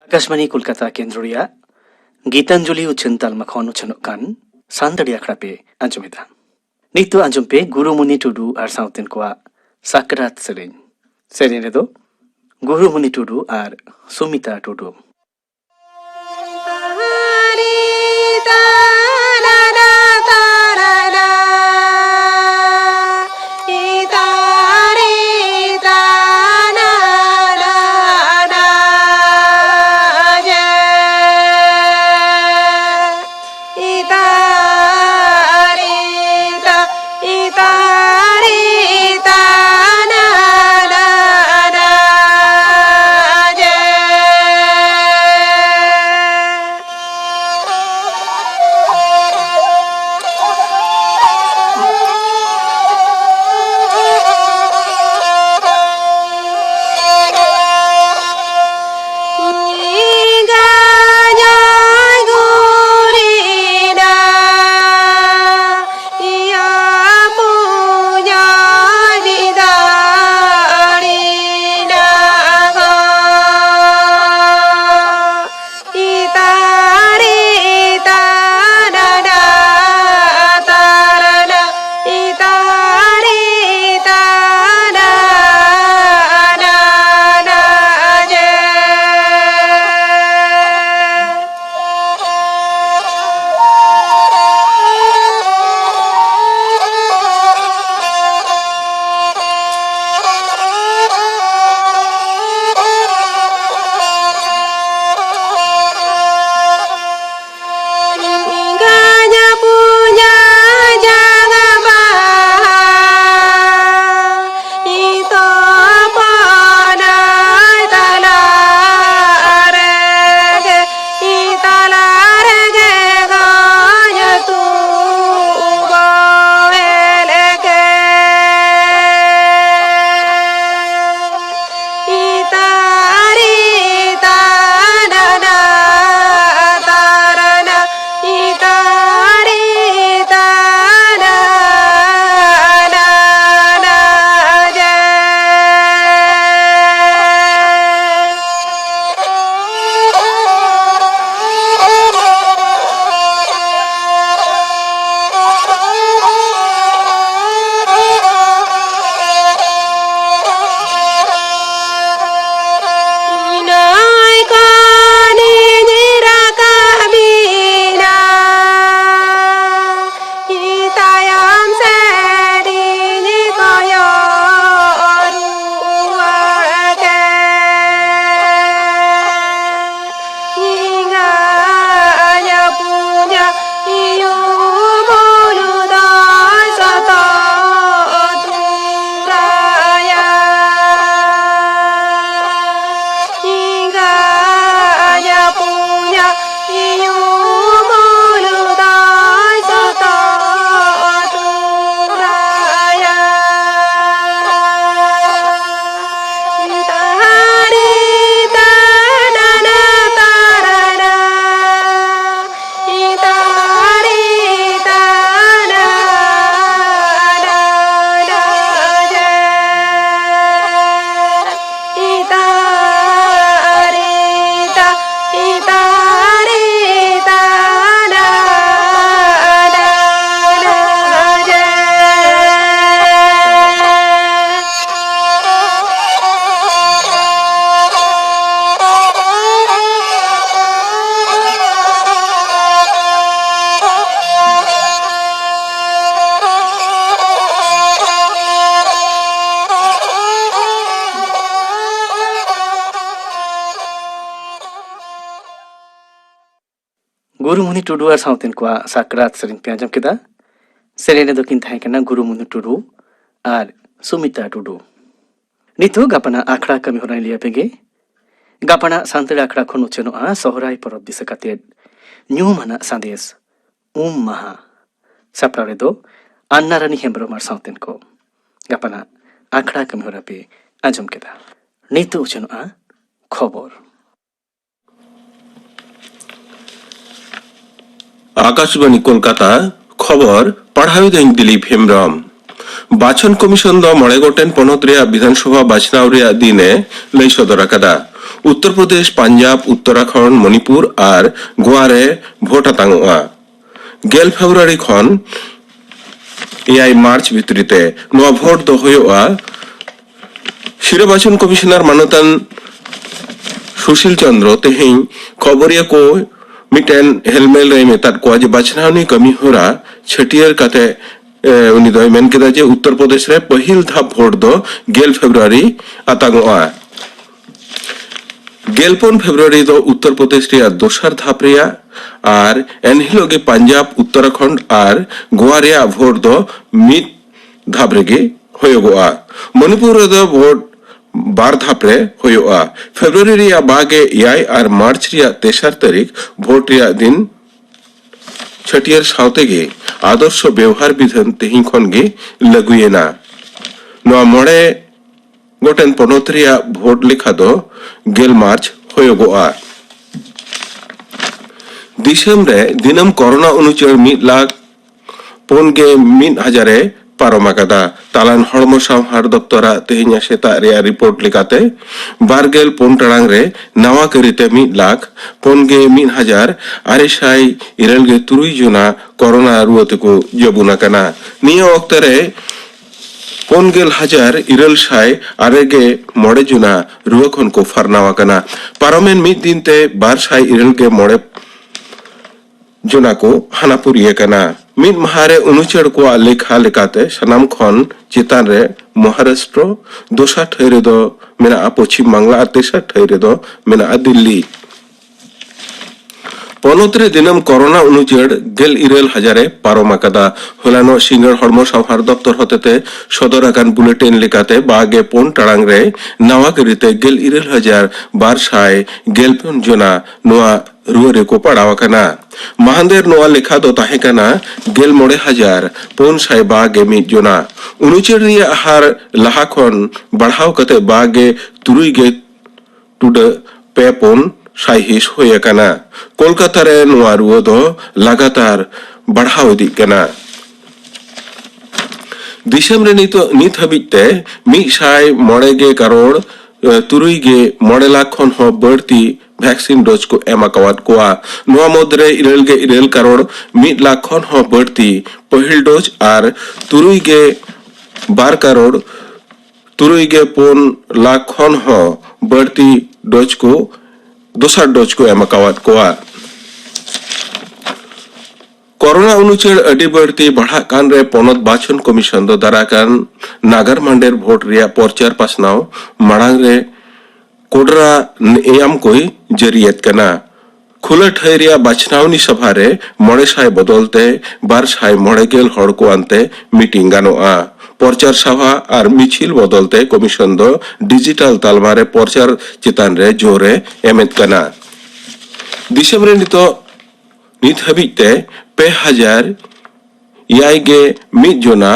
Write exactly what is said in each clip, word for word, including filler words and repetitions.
ᱟᱠᱟᱥᱵᱟᱬᱤ ᱠᱳᱞᱠᱟᱛᱟ ᱠᱮᱱᱫᱨᱚ ᱨᱮᱭᱟᱜ ᱜᱤᱛᱟᱧᱡᱚᱞᱤ ᱩᱪᱷᱟᱹᱱ ᱛᱟᱞᱢᱟ ᱠᱷᱚᱱ ᱩᱪᱷᱟᱹᱱᱚᱜ ᱠᱟᱱ ᱥᱟᱱᱛᱟᱲᱤ ᱟᱠᱷᱲᱟ ᱯᱮ ᱟᱸᱡᱚᱢᱮᱫᱟ᱾ ᱱᱤᱛᱚᱜ ᱟᱸᱡᱚᱢ ᱯᱮ ᱜᱩᱨᱩᱢᱩᱱᱤ ᱴᱩᱰᱩ ᱟᱨ ᱥᱟᱶᱛᱮᱱ ᱠᱚᱣᱟᱜ ᱥᱟᱠᱨᱟᱛ ᱥᱮᱨᱮᱧ᱾ ᱥᱮᱨᱮᱧ ᱨᱮᱫᱚ ᱜᱩᱨᱩᱢᱩᱱᱤ ᱴᱩᱰᱩ ᱟᱨ ᱥᱩᱢᱤᱛᱟ ᱴᱩᱰᱩ᱾ ᱜᱩᱨᱩᱢᱩᱱᱤ ᱴᱩᱰᱩ ᱟᱨ ᱥᱟᱶᱛᱮᱱ ᱠᱚᱣᱟᱜ ᱥᱟᱠᱨᱟᱛ ᱥᱮᱨᱮᱧ ᱯᱮ ᱟᱸᱡᱚᱢ ᱠᱮᱫᱟ᱾ ᱥᱮᱨᱮᱧ ᱨᱮᱫᱚ ᱠᱤᱱ ᱛᱟᱦᱮᱸ ᱠᱟᱱᱟ ᱜᱩᱨᱩᱢᱩᱱᱤ ᱴᱩᱰᱩ ᱟᱨ ᱥᱩᱢᱤᱛᱟ ᱴᱩᱰᱩ᱾ ᱱᱤᱛᱚᱜ ᱜᱟᱯᱟᱱᱟᱜ ᱟᱠᱷᱲᱟ ᱠᱟᱹᱢᱤ ᱦᱚᱨᱟᱧ ᱞᱟᱹᱭ ᱟᱯᱮ ᱜᱮ᱾ ᱜᱟᱯᱟᱱᱟᱜ ᱥᱟᱱᱛᱟᱲᱤ ᱟᱠᱷᱲᱟ ᱠᱷᱚᱱ ᱩᱪᱷᱟᱹᱱᱚᱜᱼᱟ ᱥᱚᱦᱨᱟᱭ ᱯᱚᱨᱚᱵᱽ ᱫᱤᱥᱟᱹ ᱠᱟᱛᱮᱫ ᱧᱩᱢᱟᱱᱟᱜ ᱥᱟᱸᱫᱮᱥ, ᱩᱢ ᱢᱟᱦᱟ᱾ ᱥᱟᱯᱲᱟᱣ ᱨᱮᱫᱚ ᱟᱱᱱᱟ ᱨᱟᱱᱤ ᱦᱮᱢᱵᱨᱚᱢ ᱟᱨ ᱥᱟᱶᱛᱮᱱ ᱠᱚ᱾ ᱜᱟᱯᱟᱱᱟᱜ ᱟᱠᱷᱲᱟ ᱠᱟᱹᱢᱤ ᱦᱚᱨᱟ ᱯᱮ ᱟᱸᱡᱚᱢ ᱠᱮᱫᱟ᱾ ᱱᱤᱛᱚᱜ ᱩᱪᱷᱟᱹᱱᱚᱜᱼᱟ ᱠᱷᱚᱵᱚᱨ᱾ ᱟᱠᱟᱥᱵᱟᱬᱤ ᱠᱳᱞᱠᱟᱛᱟ, ᱠᱷᱚᱵᱚᱨ ᱯᱟᱲᱦᱟᱣᱤᱫᱟᱹᱧ ᱫᱤᱞᱤᱯ ᱦᱮᱢᱵᱨᱚᱢ᱾ ᱵᱟᱪᱷᱚᱱ ᱠᱚᱢᱤᱥᱚᱱ ᱫᱚ ᱢᱚᱬᱮ ᱜᱚᱴᱮᱱ ᱯᱚᱱᱚᱛ ᱨᱮᱭᱟᱜ ᱵᱤᱫᱷᱟᱱ ᱥᱚᱵᱷᱟ ᱵᱟᱪᱷᱱᱟᱣ ᱨᱮᱭᱟᱜ ᱫᱤᱱ ᱮ ᱞᱟᱹᱭ ᱥᱚᱫᱚᱨ ᱟᱠᱟᱫᱟ᱾ ᱩᱛᱛᱚᱨ ᱯᱨᱚᱫᱮᱥ, ᱯᱟᱧᱡᱟᱵᱽ, ᱩᱛᱛᱚᱨᱟᱠᱷᱚᱸᱰ, ᱢᱚᱱᱤᱯᱩᱨ ᱟᱨ ᱜᱳᱣᱟ ᱨᱮ ᱵᱷᱳᱴ ᱟᱛᱟᱝᱚᱜᱼᱟ᱾ ᱜᱮᱞ ᱯᱷᱮᱵᱽᱨᱩᱣᱟᱨᱤ ᱠᱷᱚᱱ ᱮᱭᱟᱭ ᱢᱟᱨᱪ ᱵᱷᱤᱛᱨᱤ ᱛᱮ ᱱᱚᱣᱟ ᱵᱷᱳᱴ ᱫᱚ ᱦᱩᱭᱩᱜᱼᱟ᱾ ᱥᱤᱨᱟᱹ ᱵᱟᱪᱷᱚᱱ ᱠᱚᱢᱤᱥᱚᱱᱟᱨ ᱢᱟᱱᱚᱛᱟᱱ ᱥᱩᱥᱤᱞ ᱪᱚᱸᱫᱽᱨᱚ ᱛᱮᱦᱮᱧ ᱠᱷᱚᱵᱚᱨᱤᱭᱟᱹ ᱠᱚ ᱢᱤᱫᱴᱮᱱ ᱦᱮᱞᱢᱮᱞ ᱨᱮᱭ ᱢᱮᱛᱟᱫ ᱠᱚᱣᱟ ᱡᱮ ᱵᱟᱪᱷᱱᱟᱣᱱᱤ ᱠᱟᱹᱢᱤ ᱦᱚᱨᱟ ᱪᱷᱟᱹᱴᱭᱟᱹᱨ ᱠᱟᱛᱮ, ᱮ, ᱩᱱᱤ ᱫᱚᱭ ᱢᱮᱱ ᱠᱮᱫᱟ ᱡᱮ ᱩᱛᱛᱚᱨ ᱯᱨᱚᱫᱮᱥ ᱨᱮ ᱯᱟᱹᱦᱤᱞ ᱫᱷᱟᱯ ᱵᱷᱳᱴ ᱫᱚ ᱜᱮᱞ ᱯᱷᱮᱵᱽᱨᱩᱣᱟᱨᱤ ᱟᱛᱟᱝᱚᱜᱼᱟ᱾ ᱜᱮᱞᱯᱩᱱ ᱯᱷᱮᱵᱽᱨᱩᱣᱟᱨᱤ ᱫᱚ ᱩᱛᱛᱚᱨ ᱯᱨᱚᱫᱮᱥ ᱨᱮᱭᱟᱜ ᱫᱚᱥᱟᱨ ᱫᱷᱟᱯ ᱨᱮᱭᱟᱜ ᱟᱨ ᱮᱱᱦᱤᱞᱳᱜ ᱜᱮ ᱯᱟᱧᱡᱟᱵᱽ, ᱩᱛᱛᱚᱨᱟᱠᱷᱚᱸᱰ ᱟᱨ ᱜᱳᱣᱟ ᱨᱮᱭᱟᱜ ᱵᱷᱳᱴ ᱫᱚ ᱢᱤᱫ ᱫᱷᱟᱯ ᱨᱮᱜᱮ ᱦᱩᱭᱩᱜᱚᱜᱼᱟ᱾ ᱢᱚᱱᱤᱯᱩᱨ ᱨᱮᱫᱚ ᱵᱷᱳᱴ ᱵᱟᱨ ᱫᱷᱟᱯ ᱨᱮ ᱦᱩᱭᱩᱜᱼᱟ᱾ ᱯᱷᱮᱵᱽᱨᱩᱣᱟᱨᱤ ᱨᱮᱭᱟᱜ ᱵᱟᱜᱮ ᱮᱭᱟᱭ ᱟᱨ ᱢᱟᱨᱪ ᱨᱮᱭᱟᱜ ᱛᱮᱥᱟᱨ ᱛᱟᱹᱨᱤᱠᱷ ᱵᱷᱳᱴ ᱨᱮᱭᱟᱜ ᱫᱤᱱ ᱪᱷᱟᱹᱴᱭᱟᱹᱨ ᱥᱟᱶᱛᱮ ᱜᱮ ᱟᱫᱚᱨᱥᱚ ᱵᱮᱣᱦᱟᱨ ᱵᱤᱫᱷᱟᱹᱱ ᱛᱮᱦᱮᱧ ᱠᱷᱚᱱ ᱜᱮ ᱞᱟᱹᱜᱩᱭᱮᱱᱟ᱾ ᱱᱚᱣᱟ ᱢᱚᱬᱮ ᱜᱚᱴᱮᱱ ᱯᱚᱱᱚᱛ ᱨᱮᱭᱟᱜ ᱵᱷᱳᱴ ᱞᱮᱠᱷᱟ ᱫᱚ ᱜᱮᱞ ᱢᱟᱨᱪ ᱦᱩᱭᱩᱜᱚᱜᱼᱟ᱾ ᱫᱤᱥᱚᱢ ᱨᱮ ᱫᱤᱱᱟᱹᱢ ᱠᱚᱨᱳᱱᱟ ᱩᱱᱩᱪᱟᱹᱲ ᱢᱤᱫ ᱞᱟᱠᱷ ᱯᱩᱱ ᱜᱮ ᱢᱤᱫ ᱦᱟᱡᱟᱨ ᱮ ᱯᱟᱨᱚᱢ ᱟᱠᱟᱫᱟ᱾ ᱛᱟᱞᱟᱱ ᱦᱚᱲᱢᱚ ᱥᱟᱶᱦᱟᱨ ᱫᱚᱯᱛᱚᱨᱟᱜ ᱛᱮᱦᱮᱧᱟᱜ ᱥᱮᱛᱟᱜ ᱨᱮᱭᱟᱜ ᱨᱤᱯᱳᱨᱴ ᱞᱮᱠᱟᱛᱮ, ᱵᱟᱨ ᱜᱮᱞ ᱯᱩᱱ ᱴᱟᱲᱟᱝ ᱨᱮ ᱱᱟᱣᱟ ᱠᱟᱹᱨᱤᱛᱮ ᱢᱤᱫ ᱞᱟᱠᱷ ᱯᱩᱱ ᱜᱮ ᱢᱤᱫ ᱦᱟᱡᱟᱨ ᱟᱨᱮ ᱥᱟᱭ ᱤᱨᱟᱹᱞ ᱜᱮ ᱛᱩᱨᱩᱭ ᱡᱚᱱᱟ ᱠᱚᱨᱳᱱᱟ ᱨᱩᱣᱟᱹ ᱛᱮᱠᱚ ᱡᱟᱹᱵᱩᱱ ᱟᱠᱟᱱᱟ᱾ ᱱᱤᱭᱟᱹ ᱚᱠᱛᱮ ᱨᱮ ᱯᱩᱱ ᱜᱮᱞ ᱦᱟᱡᱟᱨ ᱤᱨᱟᱹᱞ ᱥᱟᱭ ᱟᱨᱮ ᱜᱮ ᱢᱚᱬᱮ ᱡᱚᱱᱟ ᱨᱩᱣᱟᱹ ᱠᱷᱚᱱ ᱠᱚ ᱯᱷᱟᱨᱱᱟᱣ ᱟᱠᱟᱱᱟ᱾ ᱯᱟᱨᱚᱢᱮᱱ ᱢᱤᱫ ᱫᱤᱱ ᱛᱮ ᱵᱟᱨ ᱥᱟᱭ ᱤᱨᱟᱹᱞ ᱜᱮ ᱢᱚᱬᱮ ᱡᱚᱱᱟ ᱠᱚ ᱦᱟᱱᱟᱯᱩᱨᱤ ᱟᱠᱟᱱᱟ᱾ ᱢᱤᱫ ᱢᱟᱦᱟ ᱨᱮ ᱩᱱᱩᱪᱟᱹᱲ ᱠᱚᱣᱟᱜ ᱞᱮᱠᱷᱟ ᱞᱮᱠᱟᱛᱮ ᱥᱟᱱᱟᱢ ᱠᱷᱚᱱ ᱪᱮᱛᱟᱱ ᱨᱮ ᱢᱚᱦᱟᱨᱟᱥᱴᱨᱚ, ᱫᱚᱥᱟᱨ ᱴᱷᱟᱹᱭ ᱨᱮᱫᱚ ᱢᱮᱱᱟᱜᱼᱟ ᱯᱚᱪᱷᱤᱢ ᱵᱟᱝᱞᱟ ᱟᱨ ᱛᱮᱥᱟᱨ ᱴᱷᱟᱹᱭ ᱨᱮᱫᱚ ᱢᱮᱱᱟᱜᱼᱟ ᱫᱤᱞᱞᱤ᱾ ᱯᱚᱱᱚᱛ ᱨᱮ ᱫᱤᱱᱟᱹᱢ ᱠᱚᱨᱳᱱᱟ ᱩᱱᱩᱪᱟᱹᱲ ᱜᱮᱞ ᱤᱨᱟᱹᱞ ᱦᱟᱡᱟᱨ ᱮ ᱯᱟᱨᱚᱢ ᱟᱠᱟᱫᱟ᱾ ᱦᱚᱞᱟᱱᱚᱜ ᱥᱤᱸᱜᱟᱹᱲ ᱦᱚᱲᱢᱚ ᱥᱟᱶᱦᱟᱨ ᱫᱚᱯᱛᱚᱨ ᱦᱚᱛᱮᱛᱮ ᱥᱚᱫᱚᱨ ᱟᱠᱟᱱ ᱵᱩᱞᱮᱴᱤᱱ ᱞᱮᱠᱟᱛᱮ, ᱵᱟᱜᱮ ᱯᱩᱱ ᱴᱟᱲᱟᱝ ᱨᱮ ᱱᱟᱣᱟ ᱠᱟᱹᱨᱤᱛᱮ ᱜᱮᱞ ᱤᱨᱟᱹᱞ ᱦᱟᱡᱟᱨ ᱵᱟᱨ ᱥᱟᱭ ᱜᱮᱞ ᱯᱩᱱ ᱡᱚᱱᱟ ᱱᱚᱣᱟ ᱨᱩᱣᱟᱹ ᱨᱮᱠᱚ ᱯᱟᱲᱟᱣ ᱟᱠᱟᱱᱟ᱾ ᱢᱟᱦᱟᱱᱫᱮᱨ ᱱᱚᱣᱟ ᱞᱮᱠᱷᱟ ᱫᱚ ᱛᱟᱦᱮᱸ ᱠᱟᱱᱟ ᱜᱮᱞ ᱢᱚᱬᱮ ᱦᱟᱡᱟᱨ ᱯᱩᱱ ᱥᱟᱭ ᱵᱟᱜᱮ ᱢᱤᱫ ᱡᱚᱱᱟ᱾ ᱩᱱᱩᱪᱟᱹᱲ ᱨᱮᱭᱟᱜ ᱦᱟᱨ ᱞᱟᱦᱟ ᱠᱷᱚᱱ ᱵᱟᱲᱦᱟᱣ ᱠᱟᱛᱮ ᱵᱟᱜᱮ ᱛᱩᱨᱩᱭ ᱜᱮ ᱴᱩᱰᱟᱹᱜ ᱯᱮ ᱯᱩᱱ ᱥᱟᱭᱦᱤᱸᱥ ᱦᱩᱭ ᱟᱠᱟᱱᱟ᱾ ᱠᱳᱞᱠᱟᱛᱟ ᱨᱮ ᱱᱚᱣᱟ ᱨᱩᱣᱟᱹ ᱫᱚ ᱞᱟᱜᱟᱛᱟᱨ ᱵᱟᱲᱦᱟᱣ ᱤᱫᱤᱜ ᱠᱟᱱᱟ᱾ ᱫᱤᱥᱚᱢ ᱨᱮ ᱱᱤᱛᱚᱜ, ᱱᱤᱛ ᱦᱟᱹᱵᱤᱡ ᱛᱮ ᱢᱤᱫ ᱥᱟᱭ ᱢᱚᱬᱮ ᱜᱮ ᱠᱟᱨᱳᱲ, ᱮ, ᱛᱩᱨᱩᱭ ᱜᱮ ᱢᱚᱬᱮ ᱞᱟᱠᱷ ᱠᱷᱚᱱ ᱦᱚᱸ ᱵᱟᱹᱲᱛᱤ ᱵᱷᱮᱠᱥᱤᱱ ᱰᱳᱡᱽ ᱠᱚ ᱮᱢ ᱟᱠᱟᱣᱟᱫ ᱠᱚᱣᱟ᱾ ᱱᱚᱣᱟ ᱢᱩᱫᱽᱨᱮ ᱤᱨᱟᱹᱞ ᱜᱮ ᱤᱨᱟᱹᱞ ᱠᱟᱨᱳᱲ ᱢᱤᱫ ᱞᱟᱠᱷ ᱠᱷᱚᱱ ᱦᱚᱸ ᱵᱟᱹᱲᱛᱤ ᱯᱟᱹᱦᱤᱞ ᱰᱳᱡᱽ ᱟᱨ ᱛᱩᱨᱩᱭ ᱜᱮ ᱵᱟᱨ ᱠᱟᱨᱳᱲ ᱛᱩᱨᱩᱭ ᱜᱮ ᱯᱩᱱ ᱞᱟᱠᱷ ᱠᱷᱚᱱ ᱦᱚᱸ ᱵᱟᱹᱲᱛᱤ ᱰᱳᱡᱽ ᱠᱚ, ᱫᱚᱥᱟᱨ ᱰᱳᱡᱽ ᱠᱚ ᱮᱢ ᱟᱠᱟᱣᱟᱫ ᱠᱚᱣᱟ᱾ ᱠᱚᱨᱳᱱᱟ ᱩᱱᱩᱪᱟᱹᱲ ᱟᱹᱰᱤ ᱵᱟᱹᱲᱛᱤ ᱵᱟᱲᱦᱟᱜ ᱠᱟᱱ ᱨᱮ ᱯᱚᱱᱚᱛ ᱵᱟᱪᱷᱚᱱ ᱠᱚᱢᱤᱥᱚᱱ ᱫᱚ ᱫᱟᱨᱟᱭ ᱠᱟᱱ ᱱᱟᱜᱟᱨ ᱢᱟᱱᱰᱮᱨ ᱵᱷᱳᱴ ᱨᱮᱭᱟᱜ ᱯᱚᱨᱪᱟᱨ ᱯᱟᱥᱱᱟᱣ ᱢᱟᱲᱟᱝ ᱨᱮ ᱠᱚᱰᱨᱟ ᱱᱮᱭᱟᱢ ᱠᱚᱭ ᱡᱟᱹᱨᱤᱭᱮᱫ ᱠᱟᱱᱟ᱾ ᱠᱷᱩᱞᱟᱹ ᱴᱷᱟᱹᱭ ᱨᱮᱭᱟᱜ ᱵᱟᱪᱷᱱᱟᱣᱱᱤ ᱥᱚᱵᱷᱟ ᱨᱮ ᱢᱚᱬᱮ ᱥᱟᱭ ᱵᱚᱫᱚᱞ ᱛᱮ ᱵᱟᱨ ᱥᱟᱭ ᱢᱚᱬᱮ ᱜᱮᱞ ᱦᱚᱲ ᱠᱚ ᱟᱱᱛᱮ ᱢᱤᱴᱤᱝ ᱜᱟᱱᱚᱜᱼᱟ᱾ ᱯᱚᱨᱪᱟᱨ ᱥᱟᱵᱷᱟ ᱟᱨ ᱢᱤᱪᱷᱤᱞ ᱵᱚᱫᱚᱞ ᱛᱮ ᱠᱚᱢᱤᱥᱚᱱ ᱫᱚ ᱰᱤᱡᱤᱴᱟᱞ ᱛᱟᱞᱢᱟ ᱨᱮ ᱯᱚᱨᱪᱟᱨ ᱪᱮᱛᱟᱱ ᱨᱮ ᱡᱳᱨ ᱮ ᱮᱢᱮᱫ ᱠᱟᱱᱟ᱾ ᱫᱤᱥᱚᱢ ᱨᱮ ᱱᱤᱛᱚᱜ, ᱱᱤᱛ ᱦᱟᱹᱵᱤᱡ ᱛᱮ ᱯᱮ ᱦᱟᱡᱟᱨ ᱮᱭᱟᱭ ᱜᱮ ᱢᱤᱫ ᱡᱚᱱᱟ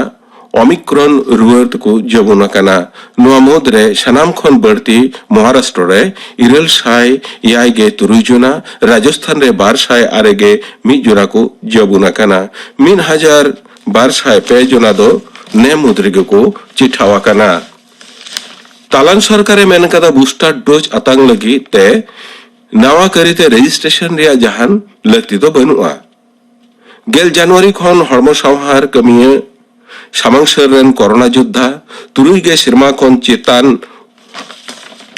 ᱚᱢᱤᱠᱨᱚᱱ ᱨᱩᱣᱟᱹ ᱛᱮᱠᱚ ᱡᱚᱵᱚᱱ ᱟᱠᱟᱱᱟ᱾ ᱱᱚᱣᱟ ᱢᱩᱫᱽᱨᱮ ᱥᱟᱱᱟᱢ ᱠᱷᱚᱱ ᱵᱟᱹᱲᱛᱤ ᱢᱚᱦᱟᱨᱟᱥᱴᱨᱚ ᱨᱮ ᱤᱨᱟᱹᱞ ᱥᱟᱭ ᱮᱭᱟᱭ ᱜᱮ ᱛᱩᱨᱩᱭ ᱡᱚᱱᱟ, ᱨᱟᱡᱚᱥᱛᱷᱟᱱ ᱨᱮ ᱵᱟᱨ ᱥᱟᱭ ᱟᱨᱮ ᱜᱮ ᱢᱤᱫ ᱡᱚᱱᱟ ᱠᱚ ᱡᱚᱵᱚᱱ ᱟᱠᱟᱱᱟ᱾ ᱢᱤᱫ ᱦᱟᱡᱟᱨ ᱵᱟᱨ ᱥᱟᱭ ᱯᱮ ᱡᱚᱱᱟ ᱫᱚ ᱱᱮ ᱢᱩᱫᱽ ᱨᱮᱜᱮ ᱠᱚ ᱪᱤᱴᱷᱟᱹᱣ ᱟᱠᱟᱱᱟ᱾ ᱛᱟᱞᱟᱱ ᱥᱚᱨᱠᱟᱨᱮ ᱢᱮᱱ ᱠᱟᱫᱟ, ᱵᱩᱥᱴᱟᱨ ᱰᱳᱡᱽ ᱟᱛᱟᱝ ᱞᱟᱹᱜᱤᱫ ᱛᱮ ᱱᱟᱣᱟ ᱠᱟᱹᱨᱤᱛᱮ ᱨᱮᱡᱤᱥᱴᱨᱮᱥᱚᱱ ᱨᱮᱭᱟᱜ ᱡᱟᱦᱟᱱ ᱞᱟᱹᱠᱛᱤ ᱫᱚ ᱵᱟᱹᱱᱩᱜᱼᱟ᱾ ᱜᱮᱞ ᱡᱟᱱᱩᱣᱟᱨᱤ ᱠᱷᱚᱱ ᱦᱚᱲᱢᱚ ᱥᱟᱶᱦᱟᱨ ᱠᱟᱹᱢᱤᱭᱟᱹ, ᱥᱟᱢᱟᱝ ᱥᱟᱹᱨ ᱨᱮᱱ ᱠᱚᱨᱳᱱᱟ ᱡᱳᱫᱽᱫᱷᱟ, ᱛᱩᱨᱩᱭ ᱜᱮ ᱥᱮᱨᱢᱟ ᱠᱷᱚᱱ ᱪᱮᱛᱟᱱ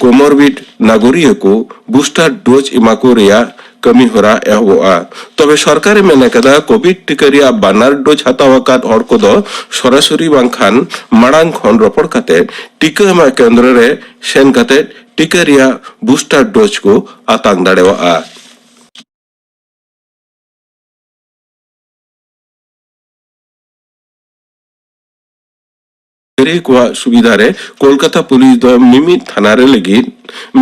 ᱠᱳᱢᱚᱨᱵᱤᱰ ᱱᱟᱜᱚᱨᱤᱭᱟᱹ ᱠᱚ ᱵᱩᱥᱴᱟᱨ ᱰᱳᱡᱽ ᱮᱢᱟ ᱠᱚ ᱨᱮᱭᱟᱜ ᱠᱟᱹᱢᱤ ᱦᱚᱨᱟ ᱮᱦᱚᱵᱚᱜᱼᱟ᱾ ᱛᱚᱵᱮ ᱥᱚᱨᱠᱟᱨᱮ ᱢᱮᱱ ᱟᱠᱟᱫᱟ, ᱠᱳᱵᱷᱤᱰ ᱴᱤᱠᱟᱹ ᱨᱮᱭᱟᱜ ᱵᱟᱱᱟᱨ ᱰᱳᱡᱽ ᱦᱟᱛᱟᱣ ᱟᱠᱟᱫ ᱦᱚᱲ ᱠᱚᱫᱚ ᱥᱚᱨᱟᱥᱚᱨᱤ ᱵᱟᱝᱠᱷᱟᱱ ᱢᱟᱲᱟᱝ ᱠᱷᱚᱱ ᱨᱚᱯᱚᱲ ᱠᱟᱛᱮ ᱴᱤᱠᱟᱹ ᱮᱢᱟᱜ ᱠᱮᱱᱫᱨᱚ ᱨᱮ ᱥᱮᱱ ᱠᱟᱛᱮ ᱴᱤᱠᱟᱹ ᱨᱮᱭᱟᱜ ᱵᱩᱥᱴᱟᱨ ᱰᱳᱡᱽ ᱠᱚ ᱟᱛᱟᱝ ᱫᱟᱲᱮᱭᱟᱜᱼᱟ᱾ ᱵᱤᱦᱟᱨᱤ ᱠᱚᱣᱟᱜ ᱥᱩᱵᱤᱫᱷᱟ ᱨᱮ ᱠᱳᱞᱠᱟᱛᱟ ᱯᱩᱞᱤᱥ ᱫᱚ ᱢᱤᱢᱤᱫ ᱛᱷᱟᱱᱟ ᱨᱮ ᱞᱟᱹᱜᱤᱫ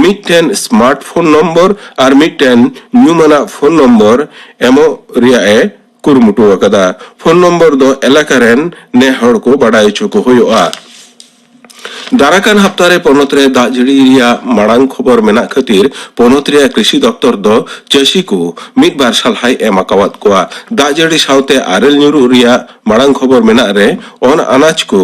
ᱢᱤᱫᱴᱮᱱ ᱥᱢᱟᱨᱴ ᱯᱷᱳᱱ ᱱᱚᱢᱵᱚᱨ ᱟᱨ ᱢᱤᱫᱴᱮᱱ ᱧᱩᱢᱟᱱᱟᱜ ᱯᱷᱳᱱ ᱱᱚᱢᱵᱚᱨ ᱮᱢᱚᱜ ᱨᱮᱭᱟᱜ ᱮ ᱠᱩᱨᱩᱢᱩᱴᱩ ᱟᱠᱟᱫᱟ᱾ ᱯᱷᱳᱱ ᱱᱚᱢᱵᱚᱨ ᱫᱚ ᱮᱞᱟᱠᱟ ᱨᱮᱱ ᱱᱮ ᱦᱚᱲ ᱠᱚ ᱵᱟᱰᱟᱭ ᱦᱚᱪᱚ ᱠᱚ ᱦᱩᱭᱩᱜᱼᱟ᱾ ᱫᱟᱨᱟᱠᱟᱱ ᱦᱟᱯᱛᱟ ᱨᱮ ᱯᱚᱱᱚᱛ ᱨᱮ ᱫᱟᱜ ᱡᱟᱹᱲᱤ ᱨᱮᱭᱟᱜ ᱢᱟᱲᱟᱝ ᱠᱷᱚᱵᱚᱨ ᱢᱮᱱᱟᱜ ᱠᱷᱟᱹᱛᱤᱨ ᱯᱚᱱᱚᱛ ᱨᱮᱭᱟᱜ ᱠᱨᱤᱥᱤ ᱫᱚᱯᱛᱚᱨ ᱫᱚ ᱪᱟᱹᱥᱤ ᱠᱚ ᱢᱤᱫ ᱵᱟᱨ ᱥᱟᱞᱦᱟᱭ ᱮᱢ ᱟᱠᱟᱣᱟᱫ ᱠᱚᱣᱟ᱾ ᱫᱟᱜ ᱡᱟᱹᱲᱤ ᱥᱟᱶᱛᱮ ᱟᱨᱮᱞ ᱧᱩᱨᱩᱜ ᱨᱮᱭᱟᱜ ᱢᱟᱲᱟᱝ ᱠᱷᱚᱵᱚᱨ ᱢᱮᱱᱟᱜ ᱨᱮ ᱚᱱ ᱟᱱᱟᱡ ᱠᱚ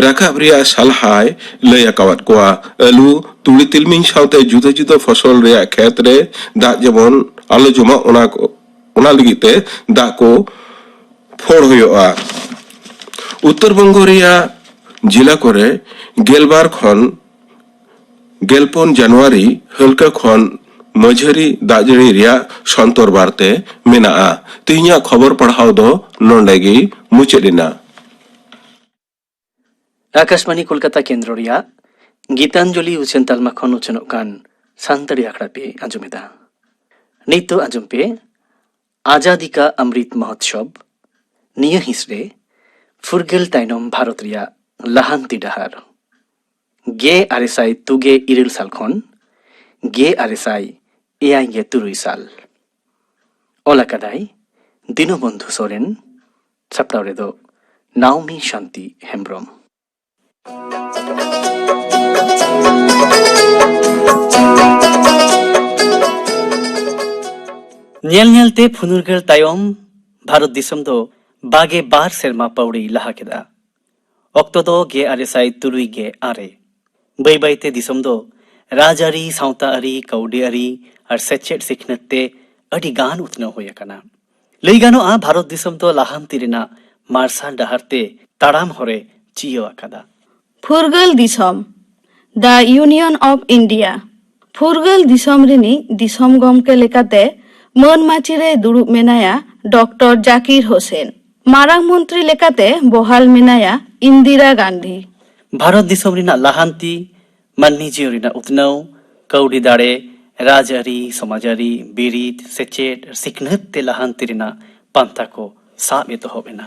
ᱨᱟᱠᱟᱵ ᱨᱮᱭᱟᱜ ᱥᱟᱞᱦᱟᱭ ᱞᱟᱹᱭ ᱟᱠᱟᱣᱟᱫ ᱠᱚᱣᱟ᱾ ᱟᱹᱞᱩ, ᱛᱩᱲᱤ, ᱛᱤᱞᱢᱤᱧ ᱥᱟᱶᱛᱮ ᱡᱩᱫᱟᱹ ᱡᱩᱫᱟᱹ ᱯᱷᱚᱥᱚᱞ ᱨᱮᱭᱟᱜ ᱠᱷᱮᱛ ᱨᱮ ᱫᱟᱜ ᱡᱮᱢᱚᱱ ᱟᱞᱚ ᱡᱚᱢᱟᱜ, ᱚᱱᱟ ᱠᱚ, ᱚᱱᱟ ᱞᱟᱹᱜᱤᱫ ᱛᱮ ᱫᱟᱜ ᱠᱚ ᱯᱷᱳᱲ ᱦᱩᱭᱩᱜᱼᱟ᱾ ᱩᱛᱛᱚᱨ ᱵᱚᱝᱜᱚ ᱨᱮᱭᱟᱜ ᱡᱮᱞᱟ ᱠᱚᱨᱮ ᱜᱮᱞᱵᱟᱨ ᱠᱷᱚᱱ ᱜᱮᱞᱯᱩᱱ ᱡᱟᱱᱩᱣᱟᱨᱤ ᱦᱟᱹᱞᱠᱟᱹ ᱠᱷᱚᱱ ᱢᱟᱹᱡᱷᱟᱹᱨᱤ ᱫᱟᱜ ᱡᱟᱹᱲᱤ ᱨᱮᱭᱟᱜ ᱥᱚᱱᱛᱚᱨ ᱵᱟᱨᱛᱮ ᱢᱮᱱᱟᱜᱼᱟ᱾ ᱛᱮᱦᱮᱧᱟᱜ ᱠᱷᱚᱵᱚᱨ ᱯᱟᱲᱦᱟᱣ ᱫᱚ ᱱᱚᱰᱮ ᱜᱮ ᱢᱩᱪᱟᱹᱫ ᱮᱱᱟ᱾ ᱟᱠᱟᱥᱵᱟᱱᱤ ᱠᱳᱞᱠᱟᱛᱟ ᱠᱮᱱᱫᱨᱚ ᱨᱮᱭᱟᱜ ᱜᱤᱛᱟᱧᱡᱚᱞᱤ ᱩᱪᱷᱟᱹᱱ ᱛᱟᱞᱢᱟ ᱠᱷᱚᱱ ᱩᱪᱷᱟᱹᱱᱚᱜ ᱠᱟᱱ ᱥᱟᱱᱛᱟᱲᱤ ᱟᱠᱷᱲᱟ ᱯᱮ ᱟᱸᱡᱚᱢ ᱮᱫᱟ᱾ ᱱᱤᱛ ᱫᱚ ᱟᱸᱡᱚᱢ ᱯᱮ ᱟᱡᱟᱫᱤ ᱠᱟ ᱟᱢᱨᱤᱛ ᱢᱚᱦᱳᱛᱥᱚᱵᱽ᱾ ᱱᱤᱭᱟᱹ ᱦᱤᱸᱥ ᱨᱮ ᱯᱷᱩᱨᱜᱟᱹᱞ ᱛᱟᱭᱱᱚᱢ ᱵᱷᱟᱨᱚᱛ ᱨᱮᱭᱟᱜ ᱞᱟᱦᱟᱱᱛᱤ ᱰᱟᱦᱟᱨ᱾ ᱜᱮ ᱟᱨᱮ ᱥᱟᱭ ᱛᱩᱜᱮ ᱤᱨᱟᱹᱞ ᱥᱟᱞ ᱠᱷᱚᱱ ᱜᱮ ᱟᱨᱮ ᱥᱟᱭ ᱮᱭᱟᱭ ᱜᱮ ᱛᱩᱨᱩᱭ ᱥᱟᱞ᱾ ᱚᱞ ᱟᱠᱟᱫᱟᱭ ᱫᱤᱱᱚᱵᱚᱱᱫᱷᱩ ᱥᱚᱨᱮᱱ, ᱥᱟᱯᱲᱟᱣ ᱨᱮᱫᱚ ᱱᱟᱣᱢᱤ ᱥᱟᱱᱛᱤ ᱦᱮᱢᱵᱨᱚᱢ᱾ ᱧᱮᱞ ᱧᱮᱞᱛᱮ ᱯᱷᱩᱱᱩᱨᱜᱟᱹᱞ ᱛᱟᱭᱚᱢ ᱵᱷᱟᱨᱚᱛ ᱫᱤᱥᱚᱢ ᱫᱚ ᱵᱟᱜᱮ ᱵᱟᱨ ᱥᱮᱨᱢᱟ ᱯᱟᱹᱣᱲᱤ ᱞᱟᱦᱟ ᱠᱮᱫᱟ᱾ ᱚᱠᱛᱚ ᱫᱚ ᱜᱮ ᱟᱨᱮ ᱥᱟᱭ ᱛᱩᱨᱩᱭ ᱜᱮ ᱟᱨᱮ᱾ ᱵᱟᱹᱭ ᱵᱟᱹᱭᱛᱮ ᱫᱤᱥᱚᱢ ᱫᱚ ᱨᱟᱡᱽᱟᱹᱨᱤ, ᱥᱟᱶᱛᱟ ᱟᱹᱨᱤ, ᱠᱟᱹᱣᱰᱤ ᱟᱹᱨᱤ ᱟᱨ ᱥᱮᱪᱮᱫ ᱥᱤᱠᱷᱱᱟᱹᱛ ᱛᱮ ᱟᱹᱰᱤ ᱜᱟᱱ ᱩᱛᱱᱟᱹᱣ ᱦᱩᱭ ᱟᱠᱟᱱᱟ᱾ ᱞᱟᱹᱭ ᱜᱟᱱᱚᱜᱼᱟ, ᱵᱷᱟᱨᱚᱛ ᱫᱤᱥᱚᱢ ᱫᱚ ᱞᱟᱦᱟᱱᱛᱤ ᱨᱮᱱᱟᱜ ᱢᱟᱨᱥᱟᱞ ᱰᱟᱦᱟᱨ ᱛᱮ ᱛᱟᱲᱟᱢ ᱦᱚᱨᱮ ᱪᱤᱭᱟᱹᱣ ᱟᱠᱟᱫᱟ᱾ ᱯᱷᱩᱨᱜᱟᱹᱞ ᱫᱤᱥᱚᱢ, The Union of India᱾ ᱯᱷᱩᱨᱜᱟᱹᱞ ᱫᱤᱥᱚᱢ ᱨᱤᱱᱤᱡ ᱫᱤᱥᱚᱢ ᱜᱚᱢᱠᱮ ᱞᱮᱠᱟᱛᱮ ᱢᱟᱹᱱ ᱢᱟᱹᱪᱤ ᱨᱮ ᱫᱩᱲᱩᱵ ᱢᱮᱱᱟᱭᱟ ᱰᱚᱠᱴᱚᱨ ᱡᱟᱠᱤᱨ ᱦᱳᱥᱮᱱ᱾ ᱢᱟᱨᱟᱝ ᱢᱚᱱᱛᱨᱤ ᱞᱮᱠᱟᱛᱮ ᱵᱚᱦᱟᱞ ᱢᱮᱱᱟᱭᱟ ᱤᱱᱫᱤᱨᱟ ᱜᱟᱱᱫᱷᱤ᱾ ᱵᱷᱟᱨᱚᱛ ᱫᱤᱥᱚᱢ ᱨᱮᱱᱟᱜ ᱞᱟᱦᱟᱱᱛᱤ, ᱢᱟᱹᱱᱢᱤ ᱡᱤᱭᱚᱱ ᱨᱮᱱᱟᱜ ᱩᱛᱱᱟᱹᱣ, ᱠᱟᱹᱣᱰᱤ ᱫᱟᱲᱮ, ᱨᱟᱡᱽᱟᱹᱨᱤ, ᱥᱚᱢᱟᱡᱽᱟᱹᱨᱤ, ᱵᱤᱨᱤᱫ, ᱥᱮᱪᱮᱫ, ᱥᱤᱠᱷᱱᱟᱹᱛ ᱛᱮ ᱞᱟᱦᱟᱱᱛᱤ ᱨᱮᱱᱟᱜ ᱯᱟᱱᱛᱷᱟ ᱠᱚ ᱥᱟᱵ ᱮᱛᱚᱦᱚᱵ ᱮᱱᱟ᱾